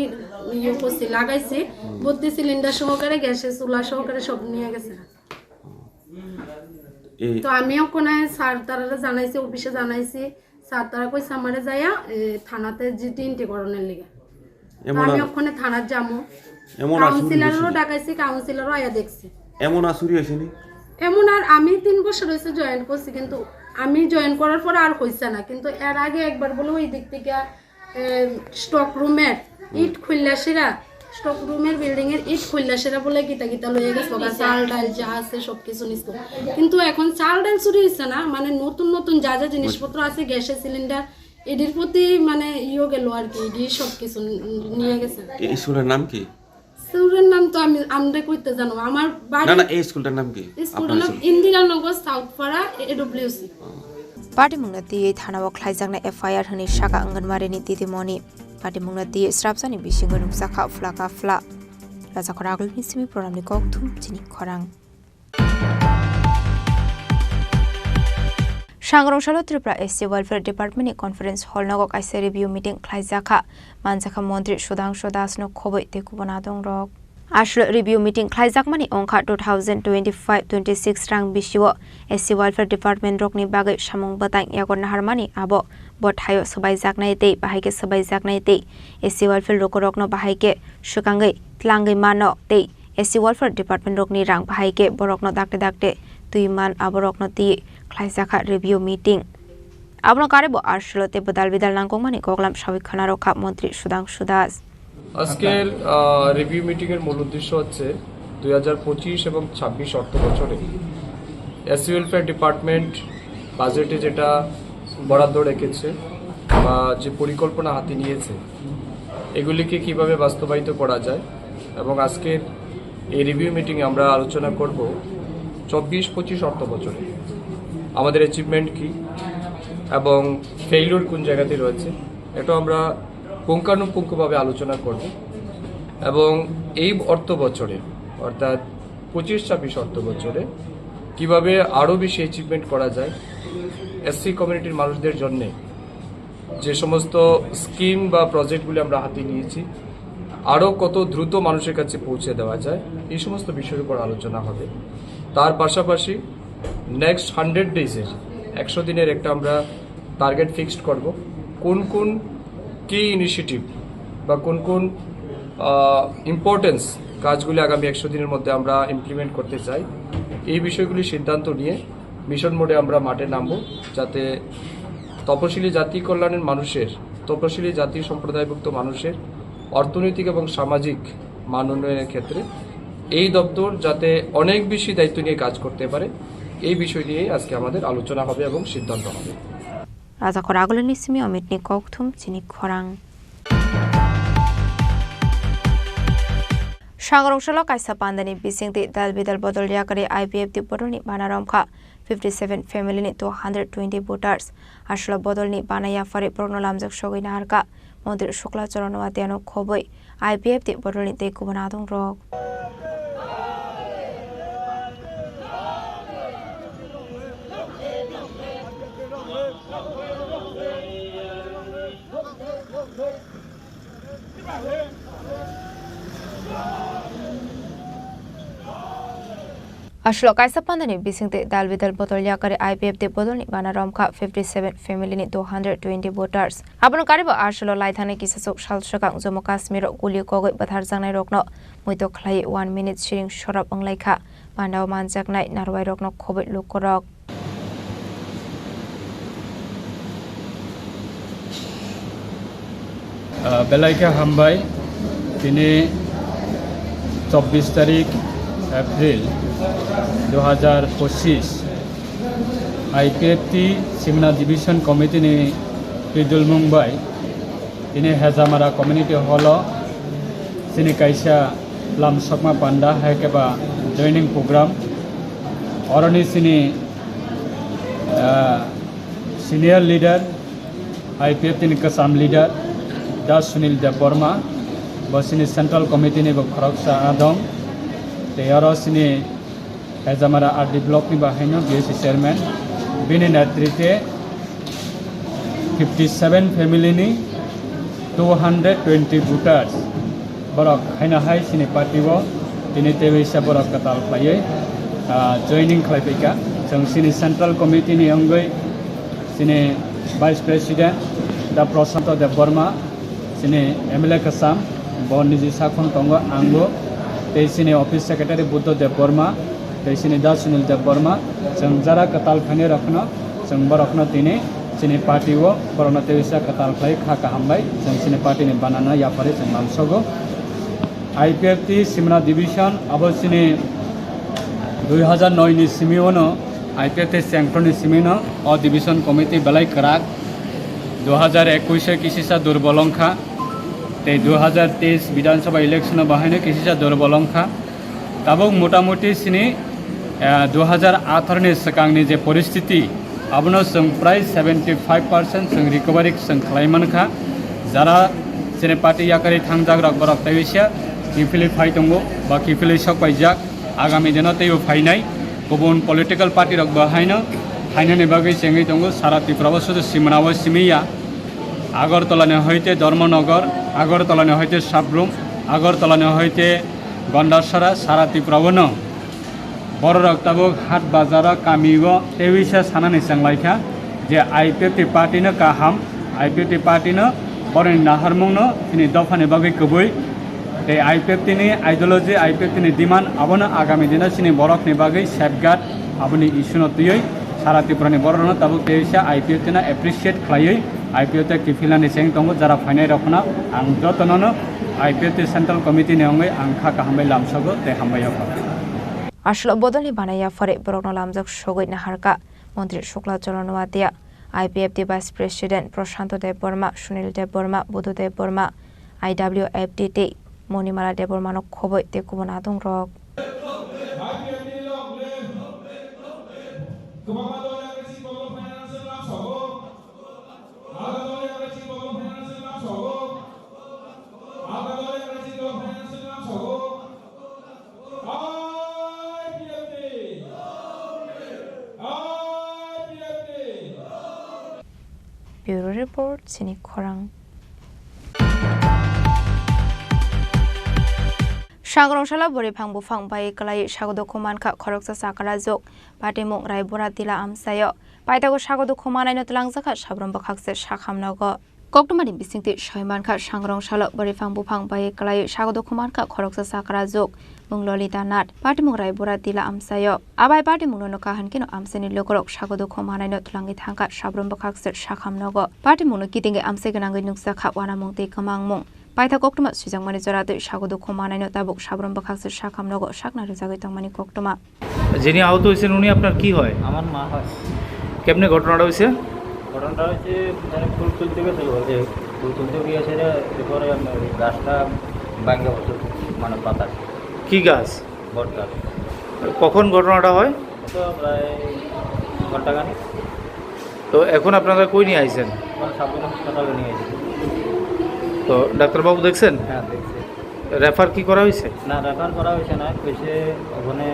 ইয়ে করছি, লাগাইছি। হুম। ভর্তি সিলিন্ডার সহকারে, গ্যাসের চুলা সহকারে সব নিয়ে গেছে। এই তো আমি ওখানে স্যার তারারে জানাইছি, অফিসে জানাইছি। স্যার তারা কইছে আমারে যাইয়া, এ, থানাতে জিডি এন্ট্রি করানোর লিগে। তো এমন আমি আর ওখানে থানাত যামু। এমন আর চুরি কাউন্সিলরও হয়েছে নি? ডাকাইছি, কাউন্সিলরও আয়া দেখছে। এমন আর চুরি হয়েছে নি? এমন আর আমি তিন বছর হয়েছে জয়েন করছি, কিন্তু আমি জয়েন করার পরে আর হইছে না। কিন্তু এর আগে একবার বলে ওই দিক থেকে এ, স্টক রুমের ইট খুললা সেরা, স্টক রুমের বিল্ডিং এর ইট খুললা সেরা বলে কিতা কিতা লইয়া গেছে, ওখানে চাল ডাল যা আছে সবকিছু নিছিল। কিন্তু এখন চাল ডাল চুরি হইছে না, মানে নতুন নতুন যা যা জিনিসপত্র আছে, গ্যাসের সিলিন্ডার, এটির প্রতি মানে ইয়ে গেল আর কি, এটি সবকিছু নিয়ে গেছে। এই স্কুলের নাম কি? স্কুলের নাম তো আমি, আমরা কইতে জানো, আমার বাড়ি না, না, এই স্কুলটার নাম কি? স্কুলটার আপনার নাম স্কুল? ইন্দিরানগর সাউথ পাড়া AWC. Patimungno twiwi thanao khlaijaknai F I R hwnwi saka Anganwadi ni didimoni. Patimungno twiwi srapsani bisingo nukjakha phlaka phla. Rajakhor Agulni simi programni kokthum chini khorang. Sangrong salo Tripura S C Welfare Department ni conference hall nogo kaisa review meeting khlaijakha, manjakha Montri Sudhangshu Das no khobwi tei kubun adongrok. Aswk review meeting khlaijakmani wngkha two thousand twenty-five twenty-six rang bisio S C Welfare Department rokni bagwi samung bwtang yago naharmani abo bo thaio swbaijaknai tei bahai khe swbaijaknai tei S C Welfare lukurokno bahai khe swkangwi tlangwi mano tei S C Welfare Department rokni rang bahai khe borokno dakte dakte twi man aborokno twi khlaijakha review meeting. Abono karwi bo aswk tei bwdal bidal nangkukmani koklam sawi khwnarokha Montri Sudhangshu Das. আজকের, আহ, review meeting এর মূল উদ্দেশ্য হচ্ছে দুই হাজার পঁচিশ এবং ছাব্বিশ অর্থ বছরে এসসি ওয়েলফেয়ার ডিপার্টমেন্ট বাজেটে যেটা বরাদ্দ রেখেছে বা যে পরিকল্পনা হাতে নিয়েছে, এগুলিকে কিভাবে বাস্তবায়িত করা যায়। এবং আজকের এই রিভিউ মিটিংয়ে আমরা আলোচনা করব চব্বিশ পঁচিশ অর্থ বছরে আমাদের অ্যাচিভমেন্ট কী এবং ফেইলিওর কোন জায়গাতে রয়েছে, এটা আমরা পুঙ্খানুপুঙ্খভাবে আলোচনা করব। এবং এই অর্থ বছরে, অর্থাৎ পঁচিশ ছাব্বিশ অর্থ বছরে, কিভাবে আরও বেশি অ্যাচিভমেন্ট করা যায়, এসসি কমিউনিটির মানুষদের জন্যে যে সমস্ত স্কিম বা প্রজেক্টগুলি আমরা হাতে নিয়েছি, আরও কত দ্রুত মানুষের কাছে পৌঁছে দেওয়া যায়, এই সমস্ত বিষয়ের উপর আলোচনা হবে। তার পাশাপাশি নেক্সট হান্ড্রেড ডেজের, একশো দিনের একটা আমরা টার্গেট ফিক্সড করব, কোন কোন কি ইনিশিয়েটিভ বা কোন কোন, আহ, ইম্পর্টেন্স কাজগুলি আগামী একশো দিনের মধ্যে আমরা ইমপ্লিমেন্ট করতে চাই, এই বিষয়গুলি সিদ্ধান্ত নিয়ে মিশন মোডে আমরা মাঠে নামব, যাতে তপশিলি জাতি কল্যাণের মানুষের, তপশিলি জাতি সম্প্রদায়ভুক্ত মানুষের অর্থনৈতিক এবং সামাজিক মান উন্নয়নের ক্ষেত্রে এই দপ্তর যাতে অনেক বেশি দায়িত্ব নিয়ে কাজ করতে পারে, এই বিষয় নিয়েই আজকে আমাদের আলোচনা হবে এবং সিদ্ধান্ত হবে। Rajakhor Agulini simi Amit ni kokthum chini khorang. Sangrong salo kaisa pandani bisingtwi dal bidal bodol yakarwi I P F T bodolni bana romkha fifty seven family ni two hundred twenty voters. Aswlo bodolni bana yaphari borokno lamjak sogwi naharkha. Montri Shukla Charan Noatiano khobwi I P F T bodolni tei kubun adongrok. Aswlo kaisa pandani bisingtwi dal bidal bodol yakarwi I P F T bodolni bana romkha fifty seven family ni two hundred twenty voters. Abono karibo aswlo laithani kisachuk sal swkang Jammu Kashmir o guli kogwi bwtharjaknai rokno muitok khlaiwi one minute siring sorop wnglaikha. Pandao manjaknai narwai rokno khobwi lukurok. Ah, belai khe hambai, tini chobbish tarik April dui hajar pochis, I P F T Simna Division Committee ni twidulmung bai tini Hejamara Community Hall o chini kaisa lamsokma panda hai khe ba joining program, oroni chini, ah, senior leader, I P F T ni kwcham leader, Da Sunil Debbarma, bo chini Central Committee ni bo khoroksa adong. Tei oro chini Hejamara R D block ni bo haino B S C chairman, bini netritwe fifty seven family ni two hundred twenty voters. Borok haino hai chini party o tini tei waisa borok kwtal khlaiwi, ah, joining khlai phaikha. Chwng chini Central Committee ni wngwi chini Vice President Da Prashanto Debbarma, chini M L A kwcham, bo niji sakhon tongo, angbo, tei chini Office Secretary Buddha Debbarma, tei chini Da Sunil Debbarma, chwng jara kwtal khainai rokno, chwng borokno tini chini party o borokno tei waisa kwtal khlai kha kaham bai, chwng chini party ni banana yapharwi chwng lamsogo. I P F T Simna Division abo chini dui hajar noi ni simi ono, I P F T chengkhroni simi no o Division Committee belai kwrak, dui hajar ekwis o kisisa durbol wngkha, tei dui hajar teis Bidhan Sabha election o bahaino kisisa durbol wngkha. Tabuk motamuti chini, eh, dui hajar atharo ni swkangni je poristiti, abono chwng prai seventy five percent chwng recovery chwng khlai mankha. Jara chini party yakarwi thangjak rok borok tei waisa kiphilwi phai tongo ba kiphilwi sok paijak. Agami dino teibo phainai kubun political party rok bo haino phainani bagwi chengwi tongo. Sara Tripura o sudu Simna o simi ya. Agartala ni hoite Dharmanagar, Agartala ni hoite Sabrum, Agartala ni hoite Gandasara, sara Tripura o no. Bororok tabuk hat bazar o, kami o tei waisa sanani chenglaikha je I P F T party no kaham, I P F T party no boroni naharmung no chini dopha ni bagwi kwbwi, tei I P F T ni ideology, I P F T ni demand abono agami dino chini borok ni bagwi safeguard, aboni issue no twiwi sara Tripura ni borok no tabuk tei waisa I P F T no appreciate khlaiwi I P F T kiphilnani cheng tongo. Jara phainai rok no ang jotono no I P F T Central Committee ni wngwi ang kha kaham bai lamsogo tei hambai o kha. Aswlo bodolni bana yaphari borokno lamjak sogwi naharkha Montri Shukla Charan Noatia, I P F T Vice President Prashanto Debbarma, Sunil Debbarma, Budhu Debbarma, I W F T tei Monimala Debbarmano khobwi tei kubun adongrok. Bureau Report, Chini Khorang. Sangrong salo bwrwi phang buphang bai kwlai sago dukhu mankha khoroksa chakra juk, patimung Raibura Tila amchaio. Paithago sago dukhu manaino twlangjakha sabrum bwkhakse sakham nogo. Koktwmani bisingtwi soi mankha, sangrong salo bwrwi phang buphang bai kwlaiwi sago dukhu mankha khoroksa chakra juk, mung Lolita Nath, patimung Raibura Tila amchaio. Abai patimungno nokha hinkhe no amchaini lukurok sago dukhu manaino twlangwi thangkha, sabrum bwkhakse sakham nogo. Patimungno kitingwi amchai gwnangwi nukjakha, uanamung tei kwmangmung. Paitha koktwma swijakmani jora twi sago dukhu manaino tabuk sabrum bwkhakse sakham nogo sakna rwjagwi tongmani koktwma. যিনি আহত হয়েছেন, উনি আপনার কি হয়? আমার মা হয়। কেমনে ঘটনাটা হয়েছে? ঘটনাটা হচ্ছে, মানে, ফুল তুলতে গেছিল, ওই যে ফুল তুলতে গিয়েছে রে, এরপরে আমি ওই গাছটা ভাঙে বসে, মানে, পাতা। কি গাছ? বট গাছ। কখন ঘটনাটা হয়? তো প্রায় ঘন্টাখানেক। তো এখন আপনারা কই নিয়ে আইছেন? এখন সাবরুম হাসপাতালে নিয়ে এসেছি। তো ডাক্তারবাবু দেখছেন? হ্যাঁ, দেখছি। রেফার কি করা হয়েছে? না, রেফার করা হয়েছে না, কইছে ওখানে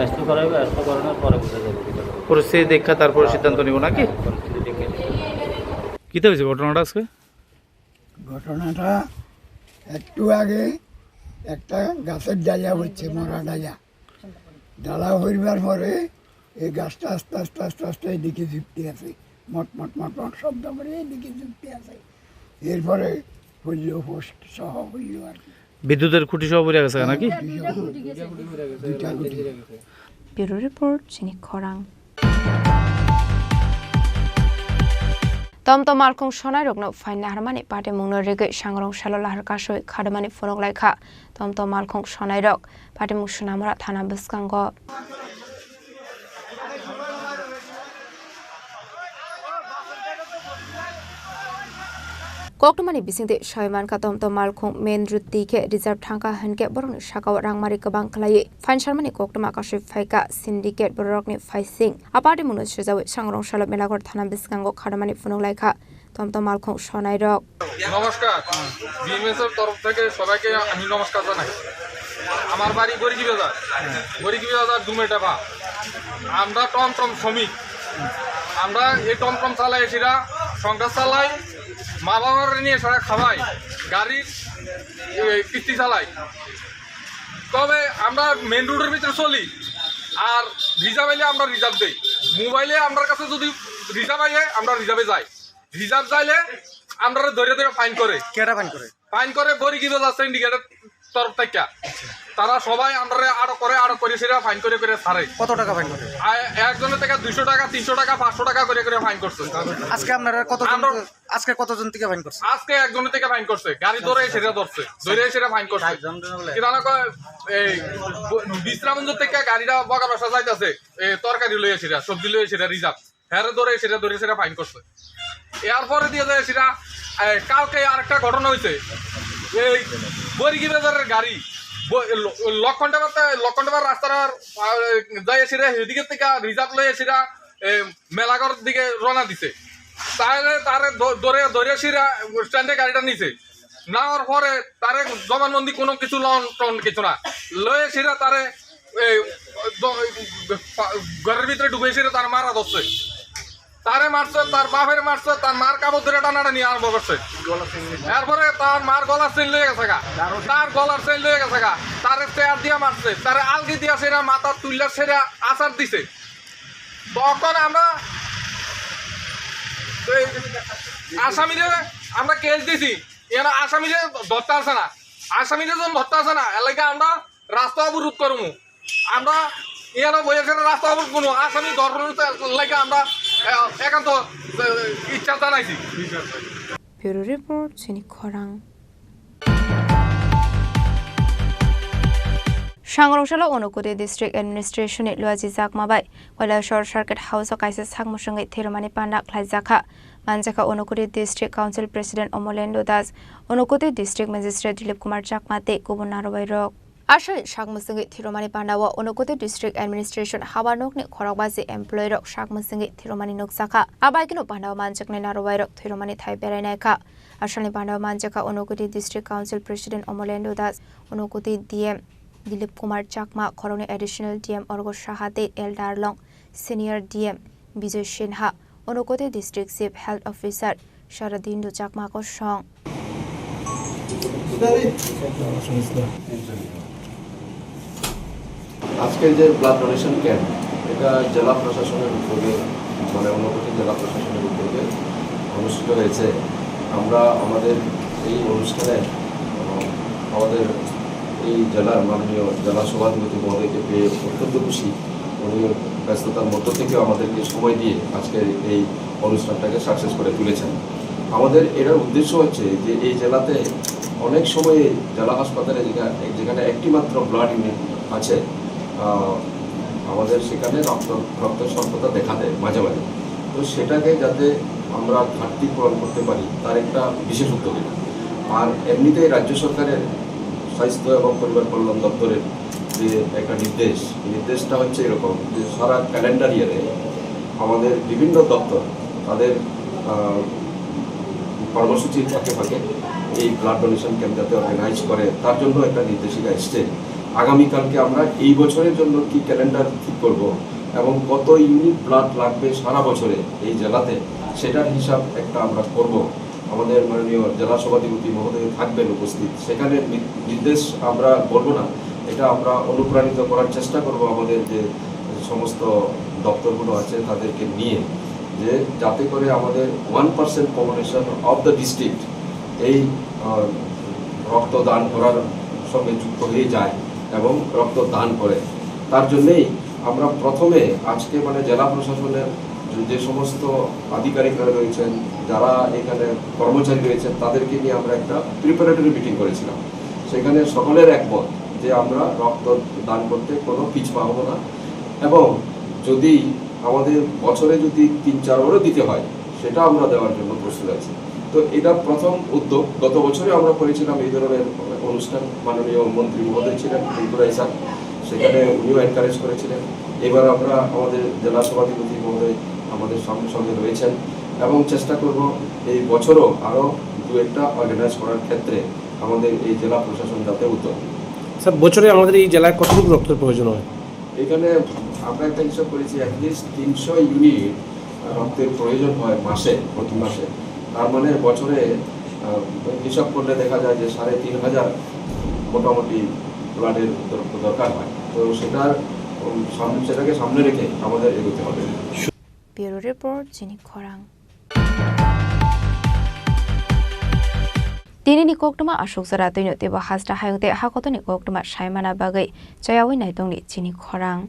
এক্সরে করাইবে, এক্সরে করানোর পরে বুঝা যাবে কি ব্যাপার। পরিস্থিতি দেখা তারপরে সিদ্ধান্ত নিব নাকি? হ্যাঁ, পরিস্থিতি দেখে। কিতা হয়েছে ঘটনাটা আজকে? ঘটনাটা একটু আগে একটা গাছের ডালা হচ্ছে, মরা ডালা। ডালা হইবার পরে এই গাছটা আস্তে আস্তে আস্তে আস্তে এদিকে ঝুঁকতে আছে, মট মট মট মট শব্দ করে এদিকে ঝুঁকতে আছে। এরপরে হইল, হোস্ট সহ হইল আর কি। বিদ্যুতের খুঁটি সহ পড়ে গেছে নাকি? দুইটা খুঁটি। Bureau report, Chini Khorang. Tom tom malkhung sonai rokno phaina harmani patimungno rigwi sangrong salo lahar kasui khadamani phunuk lai kha. Tom tom malkhung sonai rok patimung Sunamura thana bwskango. Koktwmani bisingtwi soi mankha, tom tom malkhung main road twi khe reserve thangkha hinkhe borokni sakao rangmari kwbang khlaiwi phainsalmani koktwma kasui phaikha syndicate bororokni phaising. A party mungno swijawi sangrong salo Melaghor thana bwskango khadamani phunuk lai kha tom tom malkhung sonai rok. নমস্কার। বিএমএস এর তরফ থেকে সবাইকে আমি নমস্কার জানাই। আমার বাড়ি গরিকি বাজার, গরিকি বাজার ডুমেটাপা। আমরা টমটম শ্রমিক, আমরা এই টমটম চালাই, এসিরা সংসার চালাই, মা বাবার নিয়ে সারা খাওয়াই, গাড়ির এ, কিস্তি চালাই। তবে আমরা মেন রোডের ভিতরে চলি, আর রিজার্ভ আইলে আমরা রিজার্ভ দেই, মোবাইলে আমার কাছে যদি রিজার্ভ আইলে আমরা রিজার্ভে যাই। রিজার্ভ চাইলে আমরা ধরে ধরে ফাইন করে। কেটা ফাইন করে? ফাইন করে গরিকি বাজার সিন্ডিকেটের তরফ থেকে। তারা সবাই আমরা আটক করে, আটক করে সেটা ফাইন করে করে ছাড়ে। কত টাকা ফাইন করে? আ-, একজনের থেকে দুইশো টাকা, তিনশো টাকা, পাঁচশো টাকা করে করে ফাইন করছে। আজকে আপনারা কতজন, আমরা আজকে কতজন থেকে ফাইন করছে? আজকে একজনের থেকে ফাইন করছে, গাড়ি ধরে সেটা ধরছে, ধরে সেটা ফাইন করছে। চারজন ধরে বলে। কিনা না কয়, এই ব-, বিশ্রামগঞ্জ থেকে গাড়িটা বগার বাসা যাইতেছে, এই তরকারি লইয়া সেটা, সবজি লইয়া সেটা রিজার্ভ। হ্যাঁ, ধরে সেটা, ধরে সেটা ফাইন করছে। এরপরে দিয়ে যায় সেটা, এ, কালকে আরেকটা ঘটনা হয়েছে। এই বৈরিকি বাজারের গাড়ি ব-, ল-, লক্ষণটাবার তে-, লক্ষণটাবার রাস্তার, আ, যাই সেটা এদিকে থেকে রিজার্ভ লয়ে সেটা, এ, মেলাঘর দিকে রওনা দিছে। তাহলে তারে ধ-, ধরে, ধরে সেটা স্ট্যান্ডে গাড়িটা নিছে। নেওয়ার পরে তারে জবানবন্দি কোনো কিছু লন টন কিছু না। লয়ে সেটা তারে এই দ-, পা-, ঘরের ভিতরে ঢুকে সেটা তার মারা ধরছে। তারে মারছে, তার বাপের মারছে, তার মার কাপড় ধরে টানাটানি আরম্ভ করছে। এরপরে তার মার গলার চেইন লয়ে গেছে গা, তার গলার চেইন লয়ে গেছে গা, তার চেয়ার দিয়ে মারছে, তার আলগি দিয়ে সেটা মাথার তুল্লার সেটা আছাড় দিছে। তখন আমরা এই আসামিরে আমরা কেস দিছি, এরা আসামিরে ধরতে আসে না, আসামিরে যখন ধরতে আসে না, এলাকা আমরা রাস্তা অবরোধ করবো। আমরা ইয়ানো বইয়া সেটা রাস্তা অবরোধ করবো, আসামি ধরার লাগে আমরা, আহ, একান্ত, আহ, ইচ্ছা জানাইছি। Bureau report, Chini Khorang. Sangrong salo Unakoti District Administration ni Luaji Jakma bai Koilashahar Circuit House o kaisa sak mwswngwi thwirwmani panda khlaijakha. Manjakha Unakoti District Council President Omolendra Das, Unakoti District Magistrate Dilip Kumar Chakma tei kubun narwai rok. Aswk sak mwswngwi thwirwmani panda o Unakoti District Administration habar nokni khorokbaji employee rok sak mwswngwi thwirwmani nukjakha. Abaikeno panda o manjaknai narwai rok thwirwmani thai berai naikha. Asalni panda o manjakha Unakoti District Council President Omolendra Das, Unakoti D M Dilip Kumar Chakma, khoroknwi Additional D M Orgo Saha tei L Darlong, Senior D M Bijoy Sinha, Unakoti District Chief Health Officer Sharadindu Chakma kosong. আজকের যে blood donation camp, এটা জেলা প্রশাসনের উদ্যোগে, মানে ঊনকোটি জেলা প্রশাসনের উদ্যোগে অনুষ্ঠিত হয়েছে। আমরা আমাদের এই অনুষ্ঠানে, আহ, আমাদের এই জেলার মাননীয় জেলা সভাধিপতি মহোদয়কে পেয়ে অত্যন্ত খুশি। উনি ব্যস্ততার মধ্য থেকেও আমাদেরকে সময় দিয়ে আজকের এই অনুষ্ঠানটাকে সাকসেস করে তুলেছেন। আমাদের এটার উদ্দেশ্য হচ্ছে যে এই জেলাতে অনেক সময় জেলা হাসপাতালে যেখা-, যেখানে একটি মাত্র ব্লাড ইউনিট আছে, আহ, আমাদের সেখানে রক্ত, রক্ত স্বল্পতা দেখা দেয় মাঝে মাঝে। তো সেটাকে যাতে আমরা ঘাটতি পূরণ করতে পারি, তার একটা বিশেষ উদ্যোগ এটা। আর এমনিতেই রাজ্য সরকারের স্বাস্থ্য এবং পরিবার কল্যাণ দপ্তরের যে একটা নির্দেশ, নির্দেশটা হচ্ছে এরকম যে সারা ক্যালেন্ডার ইয়ারে আমাদের বিভিন্ন দপ্তর তাদের আহ, কর্মসূচির ফাঁকে ফাঁকে এই ব্লাড ডোনেশন ক্যাম্প যাতে অর্গানাইজ করে, তার জন্য একটা নির্দেশিকা এসছে। আগামীকালকে আমরা এই বছরের জন্য কি ক্যালেন্ডার ঠিক করব এবং কত ইউনিট ব্লাড লাগবে সারা বছরে এই জেলাতে, সেটার হিসাব একটা আমরা করব। আমাদের মাননীয় জেলা সভাধিপতি মহোদয় থাকবেন উপস্থিত। সেখানে নি-, নির্দেশ আমরা বলবো না, এটা আমরা অনুপ্রাণিত করার চেষ্টা করব আমাদের যে সমস্ত দপ্তরগুলো আছে তাদেরকে নিয়ে, যে যাতে করে আমাদের one percent population of the district এই আহ, রক্ত দান করার সঙ্গে যুক্ত হয়ে যায় এবং রক্ত দান করে। তার জন্যেই আমরা প্রথমে আজকে মানে জেলা প্রশাসনের যে, যে সমস্ত আধিকারিকরা রয়েছেন, যারা এখানে কর্মচারী রয়েছেন, তাদেরকে নিয়ে আমরা একটা প্রিপারেটরি মিটিং করেছিলাম। সেখানে সকলের একমত যে আমরা রক্ত দান করতে কোনো পিছপা হব না এবং যদি আমাদের বছরে যদি তিন চার বারও দিতে হয়, সেটা আমরা দেওয়ার জন্য প্রস্তুত আছি। তো এটা প্রথম উদ্যোগ। গত বছরে আমরা করেছিলাম এই ধরনের অনুষ্ঠান, মাননীয় মন্ত্রী মহোদয় ছিলেন, ত্রিপুরা স্যার, সেখানে উনিও এনকারেজ করেছিলেন। এবার আমরা আমাদের জেলা সভাধিপতি মহোদয় আমাদের সঙ্গে সঙ্গে রয়েছেন এবং চেষ্টা করব এই বছরও আরও দু একটা অর্গানাইজ করার ক্ষেত্রে আমাদের এই জেলা প্রশাসন যাতে উদ্যোগ নেয়। স্যার, বছরে আমাদের এই জেলায় কতটুকু রক্তের প্রয়োজন হয়? এখানে আমরা একটা হিসাব করেছি, অ্যাটলিস্ট তিনশো ইউনিট রক্তের প্রয়োজন হয় মাসে, প্রতি মাসে। তার মানে বছরে আহ, হিসাব করলে দেখা যায় যে সাড়ে তিন হাজার মোটামুটি ব্লাডের দর-, দরকার হয়। তো সেটার, উম, সামনে, সেটাকে সামনে রেখে আমাদের এগোতে হবে। Bureau Report, Chini Khorang. Tini ni koktwma aswk jora twino teibo hasta hayung tei hakotorni koktwma saimana bagwi chayawi naitongni chini khorang.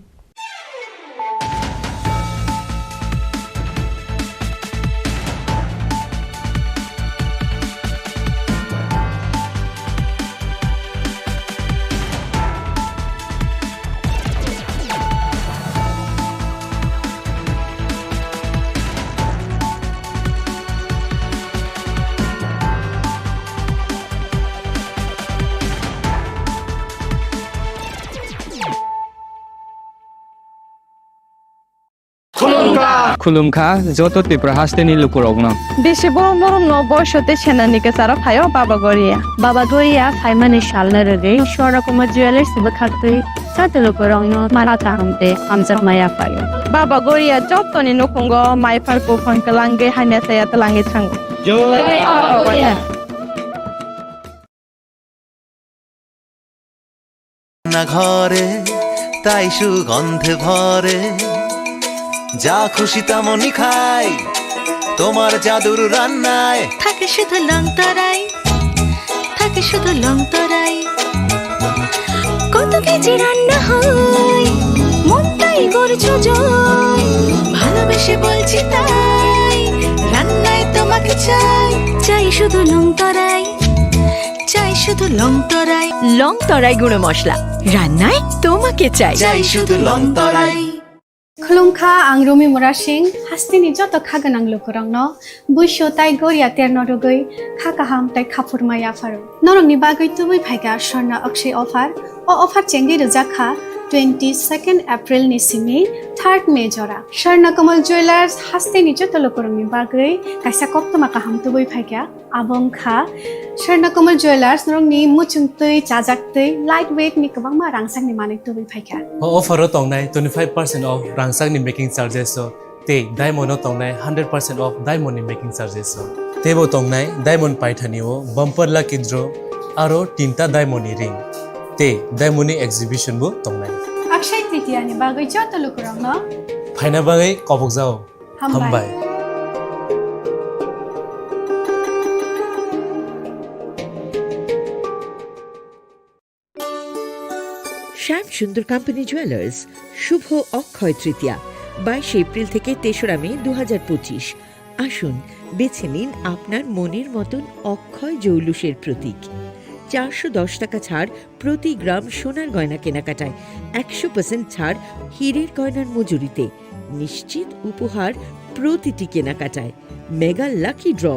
Khulumkha joto Tripura hasteni lukurokno. Bisi borom borom no boiso tei senani kwcharo phaio Baba Goria. Baba Goria phaimani salno rwgwi Swarna Kumar Jewellers bwkhaktwi joto lukurokno mara kaham tei hamjakma yaphaio. Baba Goria jotoni nukhungo maiphar buphang kwlangwi hamya chaya twlangwi thango. Jai Baba Goria. রান্নাঘরে তাই সুগন্ধে ভরে, যা খুশি তেমনই খাই তোমার জাদুর রান্নায়। থাকে শুধু লং তরাই, থাকে শুধু লং তরাই। কত কেজি রান্না হয়, মনটাই করছো জয়। ভালোবেসে বলছি তাই, রান্নায় তোমাকে চাই, চাই শুধু লং তরাই। চাই শুধু লং তরাই। লং তরাই গুঁড়ো মশলা, রান্নায় তোমাকে চাই। চাই শুধু লং তরাই। Khulumkha, ang Rumi Murasing, hasteni joto kha gwnang lukurokno buisu tai goria terno rwgwi kha kaham tai khaphurma yapharo. Norokni bagwi tubui phaikha Swarna Akshay offer. O offer chengwi rwjak kha twenty second April ni simi third May jora. Swarna Kamal Jewellers hasteni joto lukurokni bagwi kaisa koktwma kaham tubui phaikha. Abo wngkha Swarna Kamal Jewellers, norokni muchungtwi, chajaktwi, light weight ni kwbangma rangchakni manwi tubui phaikha. O offer o tongnai twenty five percent off rangchakni making charges o tei diamond o tongnai hundred percent off diamond ni making charges o. Teibo tongnai diamond paithani o bumper lucky draw aro tinta diamond ni ring tei diamond ni exhibition bo tongnai. Akshay Tritiya ni bagwi joto lukurokno phaina bagwi kobokjao. Hambai. Hambai. শ্যাম সুন্দর company jewellers, শুভ অক্ষয় তৃতীয়া, বাইশে এপ্রিল থেকে তেসরা মে দু হাজার পঁচিশ। আসুন, বেছে নিন আপনার মনের মতন অক্ষয় জৌলুসের প্রতীক। চারশো দশ টাকা ছাড় প্রতি গ্রাম সোনার গয়না কেনাকাটায়, একশো পার্সেন্ট ছাড় হীরের গয়নার মজুরিতে, নিশ্চিত উপহার প্রতিটি কেনাকাটায়, মেগা লাকি ড্র,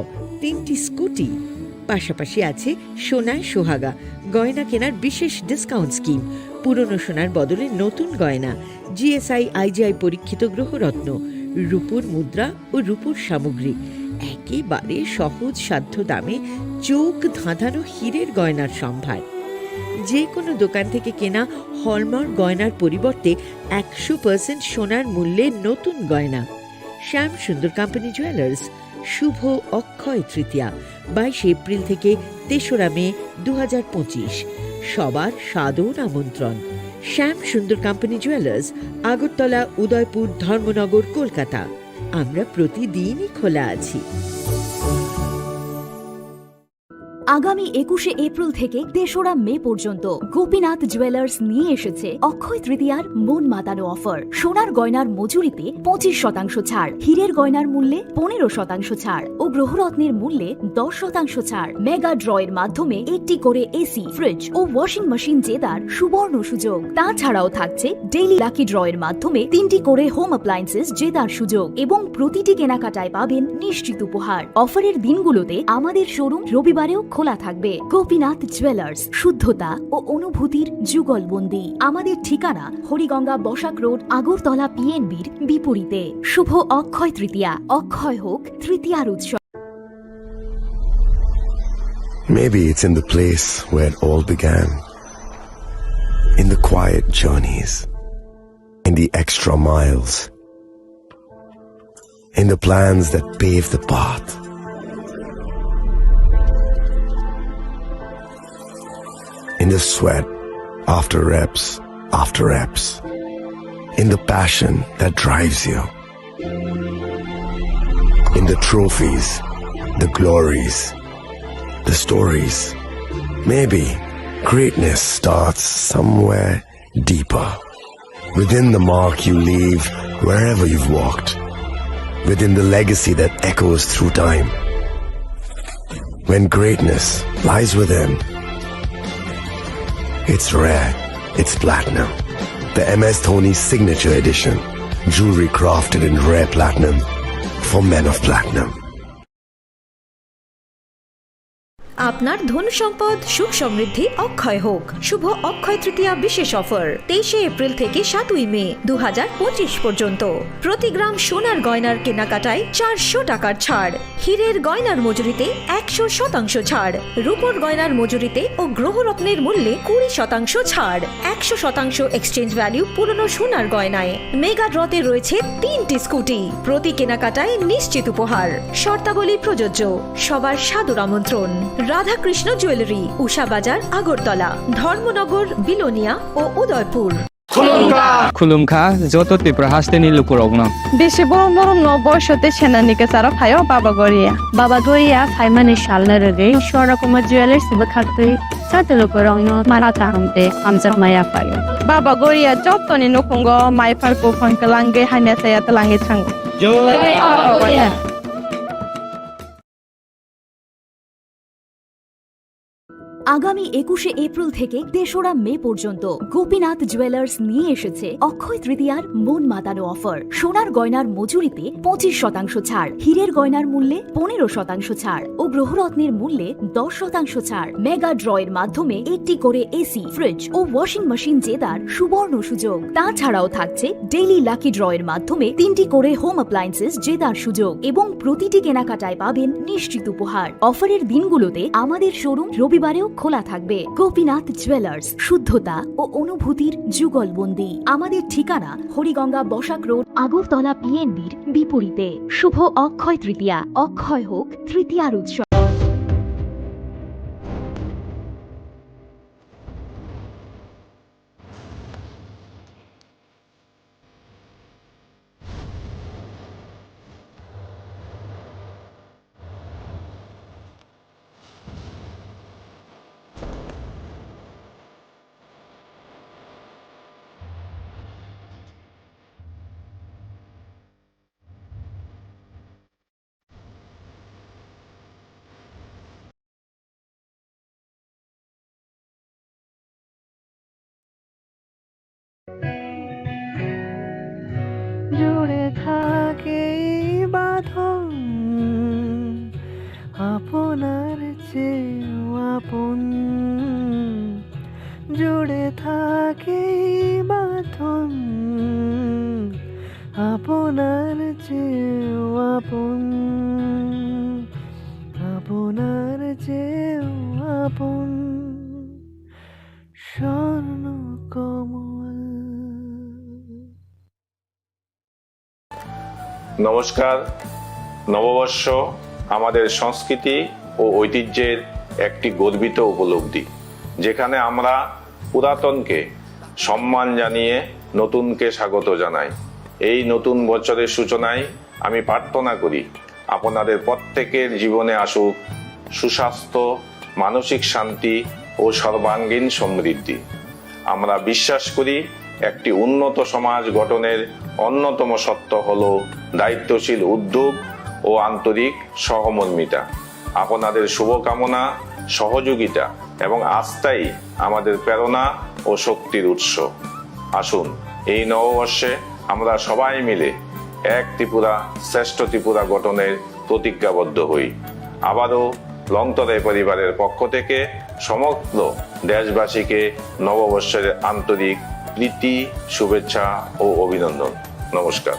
তিনটি স্কুটি। পাশাপাশি আছে সোনায় সোহাগা, গয়না কেনার বিশেষ ডিসকাউন্ট স্কিম, পুরনো সোনার বদলে নতুন গয়না, জিএসআই আইজিআই পরীক্ষিত গ্রহরত্ন, রূপোর মুদ্রা ও রূপোর সামগ্রী, একেবারে সহজ সাধ্য দামে চোখ ধাঁধানো হীরের গয়নার সম্ভার। যে কোনো দোকান থেকে কেনা হলমার্ক গয়নার পরিবর্তে একশো পার্সেন্ট সোনার মূল্যে নতুন গয়না। শ্যাম সুন্দর কোম্পানি জুয়েলার্স, শুভ অক্ষয় তৃতীয়া, বাইশে এপ্রিল থেকে তেসরা মে দু হাজার পঁচিশ। সবার সাদর আমন্ত্রণ। শ্যাম সুন্দর কোম্পানি জুয়েলার্স, আগরতলা, উদয়পুর, ধর্মনগর, কলকাতা। আমরা প্রতিদিনই খোলা আছি। আগামী একুশে এপ্রিল থেকে তেসরা মে পর্যন্ত গোপীনাথ জুয়েলার্স নিয়ে এসেছে অক্ষয় তৃতীয়ার মন মাতানো অফার। সোনার গয়নার মজুরিতে পঁচিশ শতাংশ ছাড়, হীরের গয়নার মূল্যে পনেরো শতাংশ ছাড় ও গ্রহরত্নের মূল্যে দশ শতাংশ ছাড়। মেগা ড্রয়ের মাধ্যমে একটি করে এসি, ফ্রিজ ও ওয়াশিং মেশিন জেতার সুবর্ণ সুযোগ। তাছাড়াও থাকছে ডেইলি লাকি ড্রয়ের মাধ্যমে তিনটি করে হোম অ্যাপ্লায়েন্সেস জেতার সুযোগ এবং প্রতিটি কেনাকাটায় পাবেন নিশ্চিত উপহার। অফারের দিনগুলোতে আমাদের শোরুম রবিবারেও খোলা থাকবে। গোপীনাথ জুয়েলার্স, শুদ্ধতা ও অনুভূতির যুগলবন্দি। আমাদের ঠিকানা হরিগঙ্গা বসাক রোড, আগরতলা পিএনবির বিপরীতে। শুভ অক্ষয় তৃতীয়া, অক্ষয় হোক তৃতীয়ার উৎসব। Maybe it's in the place where it all began. In the quiet journeys, in the extra miles, in the plans that pave the path, in the sweat after reps after reps, in the passion that drives you, in the trophies, the glories, the stories. Maybe greatness starts somewhere deeper, within the mark you leave wherever you've walked, within the legacy that echoes through time. When greatness lies within, it's rare, it's platinum. The M S Dhoni Signature Edition, jewelry crafted in rare platinum for men of platinum. আপনার ধন সম্পদ সুখ সমৃদ্ধি অক্ষয় হোক। শুভ অক্ষয় তৃতীয়া বিশেষ অফার, তেইশে এপ্রিল থেকে সাতই মে দু হাজার পঁচিশ পর্যন্ত। প্রতি গ্রাম সোনার গয়নার কেনাকাটায় চারশো টাকার ছাড়, হীরের গয়নার মজুরিতে একশো শতাংশ ছাড়, রূপোর গয়নার মজুরিতে ও গ্রহরত্নের মূল্যে কুড়ি শতাংশ ছাড়, একশো শতাংশ এক্সচেঞ্জ ভ্যালু পুরনো সোনার গয়নায়। মেগা ড্রতে রয়েছে তিনটি স্কুটি, প্রতি কেনাকাটায় নিশ্চিত উপহার। শর্তাবলী প্রযোজ্য। সবার সাদর আমন্ত্রণ। রাধাকৃষ্ণ জুয়েলারি, উষা বাজার, আগরতলা, ধর্মনগর, বিলোনিয়া ও Udaipur. Khulumkha joto Tripura hasteni lukurokno. Bisi borom borom no boiso tei senani kwcharo phaio Baba Goria. Baba Goria phaimani salno rwgwi Swarna Kumar Jewellers bwkhaktwi joto lukurokno mara kaham tei hamjakma yaphaio. Baba Goria jotoni nukhungo mai phar buphang kwlangwi hamya chaya twlangwi thango. আগামী একুশে এপ্রিল থেকে তেসরা মে পর্যন্ত গোপীনাথ জুয়েলার্স নিয়ে এসেছে অক্ষয় তৃতীয়ার মন মাতানো অফার। সোনার গয়নার মজুরিতে পঁচিশ শতাংশ ছাড়, হীরের গয়নার মূল্যে পনেরো শতাংশ ছাড় ও গ্রহরত্নের মূল্যে দশ শতাংশ ছাড়। মেগা ড্রয়ের মাধ্যমে একটি করে এসি, ফ্রিজ ও ওয়াশিং মেশিন জেতার সুবর্ণ সুযোগ। তাছাড়াও থাকছে ডেইলি লাকি ড্রয়ের মাধ্যমে তিনটি করে হোম অ্যাপ্লায়েন্সেস জেতার সুযোগ এবং প্রতিটি কেনাকাটায় পাবেন নিশ্চিত উপহার। অফারের দিনগুলোতে আমাদের শোরুম রবিবারেও খোলা থাকবে। গোপীনাথ জুয়েলার্স, শুদ্ধতা ও অনুভূতির যুগলবন্দি। আমাদের ঠিকানা হরিগঙ্গা বসাক রোড, আগরতলা পিএনবির বিপরীতে। শুভ অক্ষয় তৃতীয়া, অক্ষয় হোক তৃতীয়ার উৎসব। জুড়ে থাকে এই বাঁধন আপনার চেয়েও আপন, জুড়ে থাকি বাঁধন, আপনার চেয়েও আপন, আপনার চেয়েও আপন, স্বর্ণকমল। নমস্কার। নববর্ষ আমাদের সংস্কৃতি ও ঐতিহ্যের একটি গর্বিত উপলব্ধি, যেখানে আমরা পুরাতনকে সম্মান জানিয়ে নতুনকে স্বাগত জানাই। এই নতুন বছরের সূচনায় আমি প্রার্থনা করি, আপনাদের প্রত্যেকের জীবনে আসুক সুস্বাস্থ্য, মানসিক শান্তি ও সর্বাঙ্গীন সমৃদ্ধি। আমরা বিশ্বাস করি, একটি উন্নত সমাজ গঠনের অন্যতম সত্য হল দায়িত্বশীল উদ্যোগ ও আন্তরিক সহমর্মিতা। আপনাদের শুভকামনা, সহযোগিতা এবং আস্থাই আমাদের প্রেরণা ও শক্তির উৎস। আসুন, এই নববর্ষে আমরা সবাই মিলে এক ত্রিপুরা, শ্রেষ্ঠ ত্রিপুরা গঠনের প্রতিজ্ঞাবদ্ধ হই। আবারও লংতরাই পরিবারের পক্ষ থেকে সমগ্র দেশবাসীকে নববর্ষের আন্তরিক প্রীতি, শুভেচ্ছা ও অভিনন্দন। নমস্কার।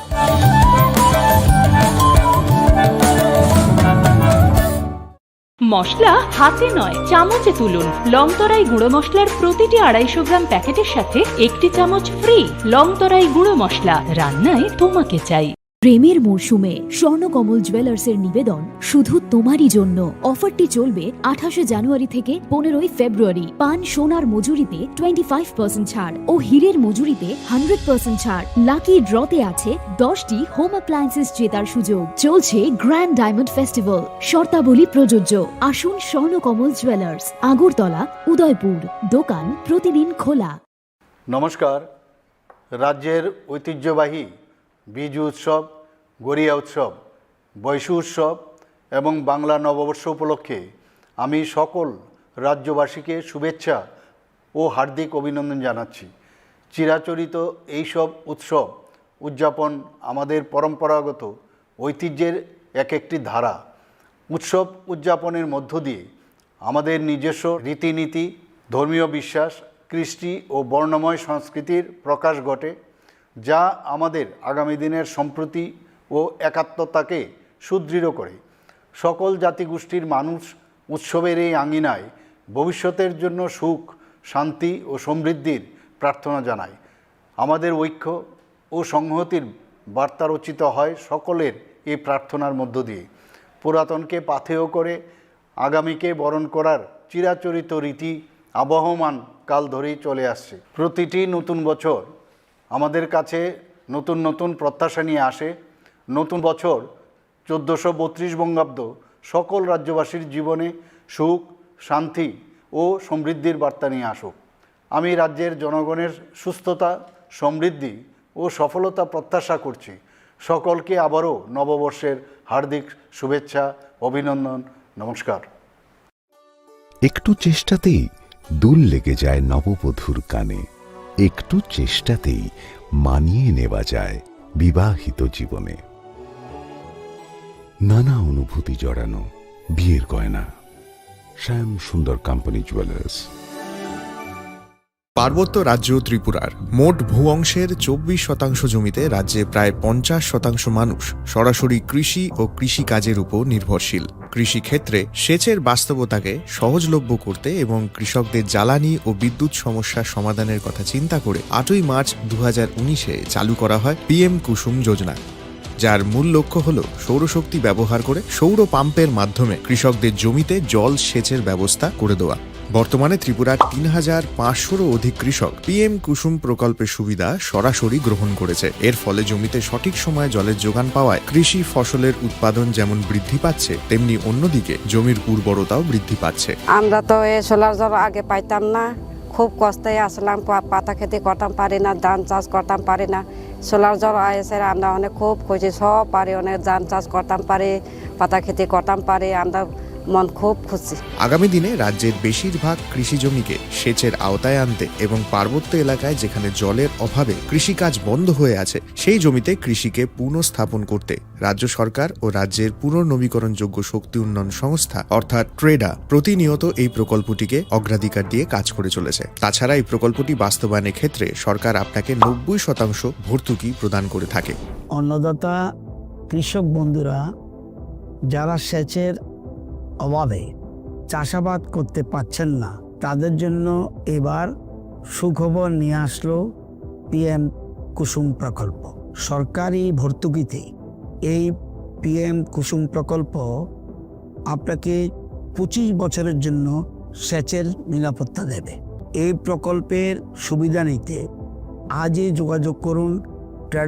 মশলা হাতে নয়, চামচে তুলুন। লংতরাই গুঁড়ো মশলার প্রতিটি আড়াইশো গ্রাম প্যাকেটের সাথে একটি চামচ ফ্রি। লংতরাই গুঁড়ো মশলা, রান্নায় তোমাকে চাই। প্রেমের মরশুমে স্বর্ণকমল জুয়েলার্সের নিবেদন শুধু তোমারই জন্য। অফারটি চলবে আঠাশে জানুয়ারি থেকে পনেরোই ফেব্রুয়ারি। পান সোনার মজুরিতে টোয়েন্টি ফাইভ পার্সেন্ট ছাড় ও হীরের মজুরিতে হান্ড্রেড পার্সেন্ট ছাড়। লাকি ড্রতে আছে দশটি হোম অ্যাপ্লায়েন্সেস জেতার সুযোগ। চলছে গ্র্যান্ড ডায়মন্ড ফেস্টিভ্যাল, শর্তাবলী প্রযোজ্য। আসুন স্বর্ণকমল জুয়েলার্স, আগরতলা, উদয়পুর। দোকান প্রতিদিন খোলা। নমস্কার। রাজ্যের ঐতিহ্যবাহী বিজু উৎসব, গরিয়া উৎসব, বৈশু উৎসব এবং বাংলা নববর্ষ উপলক্ষে আমি সকল রাজ্যবাসীকে শুভেচ্ছা ও হার্দিক অভিনন্দন জানাচ্ছি। চিরাচরিত এইসব উৎসব উদযাপন আমাদের পরম্পরাগত ঐতিহ্যের এক একটি ধারা। উৎসব উদযাপনের মধ্য দিয়ে আমাদের নিজস্ব রীতিনীতি, ধর্মীয় বিশ্বাস, কৃষ্টি ও বর্ণময় সংস্কৃতির প্রকাশ ঘটে, যা আমাদের আগামী দিনের সম্প্রীতি ও একাত্মতাকে সুদৃঢ় করে। সকল জাতিগোষ্ঠীর মানুষ উৎসবের এই আঙিনায় ভবিষ্যতের জন্য সুখ, শান্তি ও সমৃদ্ধির প্রার্থনা জানায়। আমাদের ঐক্য ও সংহতির বার্তা রচিত হয় সকলের এই প্রার্থনার মধ্য দিয়ে। পুরাতনকে পাথেয় করে আগামীকে বরণ করার চিরাচরিত রীতি আবহমান কাল ধরেই চলে আসছে। প্রতিটি নতুন বছর আমাদের কাছে নতুন নতুন প্রত্যাশা নিয়ে আসে। নতুন বছর চোদ্দোশো বত্রিশ বঙ্গাব্দ সকল রাজ্যবাসীর জীবনে সুখ, শান্তি ও সমৃদ্ধির বার্তা নিয়ে আসুক। আমি রাজ্যের জনগণের সুস্থতা, সমৃদ্ধি ও সফলতা প্রত্যাশা করছি। সকলকে আবারও নববর্ষের হার্দিক শুভেচ্ছা, অভিনন্দন, নমস্কার। একটু চেষ্টাতেই দুল লেগে যায় নববধূর কানে, একটু চেষ্টাতেই মানিয়ে নেওয়া যায় বিবাহিত জীবনে। নানা অনুভূতি জড়ানো বিয়ের গয়না। শ্যাম সুন্দর কোম্পানি জুয়েলার্স। পার্বত্য রাজ্য ত্রিপুরার মোট ভূ অংশের চব্বিশ শতাংশ জমিতে রাজ্যে প্রায় পঞ্চাশ শতাংশ মানুষ সরাসরি কৃষি ও কৃষি কাজের উপর নির্ভরশীল। কৃষিক্ষেত্রে সেচের বাস্তবতাকে সহজলভ্য করতে এবং কৃষকদের জ্বালানি ও বিদ্যুৎ সমস্যা সমাধানের কথা চিন্তা করে আটই মার্চ দু হাজার উনিশে চালু করা হয় পিএম কুসুম যোজনা, যার মূল লক্ষ্য হল সৌরশক্তি ব্যবহার করে সৌর পাম্পের মাধ্যমে কৃষকদের জমিতে জল সেচের ব্যবস্থা করে দেওয়া। বর্তমানে ত্রিপুরার তিন হাজার পাঁচশোরও অধিক কৃষক পিএম কুসুম প্রকল্পের সুবিধা সরাসরি গ্রহণ করেছে। এর ফলে জমিতে সঠিক সময়ে জলের যোগান পাওয়ায় কৃষি ফসলের উৎপাদন যেমন বৃদ্ধি পাচ্ছে, তেমনি অন্যদিকে জমির উর্বরতাও বৃদ্ধি পাচ্ছে। আমরা তো এই সোলার জল আগে পাইতাম না, খুব কষ্টে আসলাম, পা-, পাতা খেতে করতাম পারি না, ধান চাষ করতাম পারি না। সোলার জল আইসে আমরা অনেক খুব খুশি, সব পারি, অনেক ধান চাষ করতাম পারি, পাতা খেতে করতাম পারি। আমরা মন খুব খুশি। আগামী দিনে রাজ্যের বেশিরভাগ কৃষি জমিকে সেচের আওতায় আনতে এবং পার্বত্য এলাকায় যেখানে জলের অভাবে কৃষিকাজ বন্ধ হয়ে আছে, সেই জমিতে কৃষিকে পুনঃস্থাপন করতে রাজ্য সরকার ও রাজ্যের পুনর্নবীকরণযোগ্য শক্তি উন্নয়ন সংস্থা অর্থাৎ ট্রেডা প্রতিনিয়ত এই প্রকল্পটিকে অগ্রাধিকার দিয়ে কাজ করে চলেছে। তাছাড়া এই প্রকল্পটি বাস্তবায়নের ক্ষেত্রে সরকার আপনাকে নব্বই শতাংশ ভর্তুকি প্রদান করে থাকে। অন্নদাতা কৃষক বন্ধুরা যারা সেচের অভাবে চাষাবাদ করতে পারছেন না, তাদের জন্য এবার সুখবর নিয়ে আসলো পিএম কুসুম প্রকল্প। সরকারি ভর্তুকিতে এই পিএম কুসুম প্রকল্প আপনাকে পঁচিশ বছরের জন্য সেচের নিরাপত্তা দেবে। এই প্রকল্পের সুবিধা নিতে আজই যোগাযোগ করুন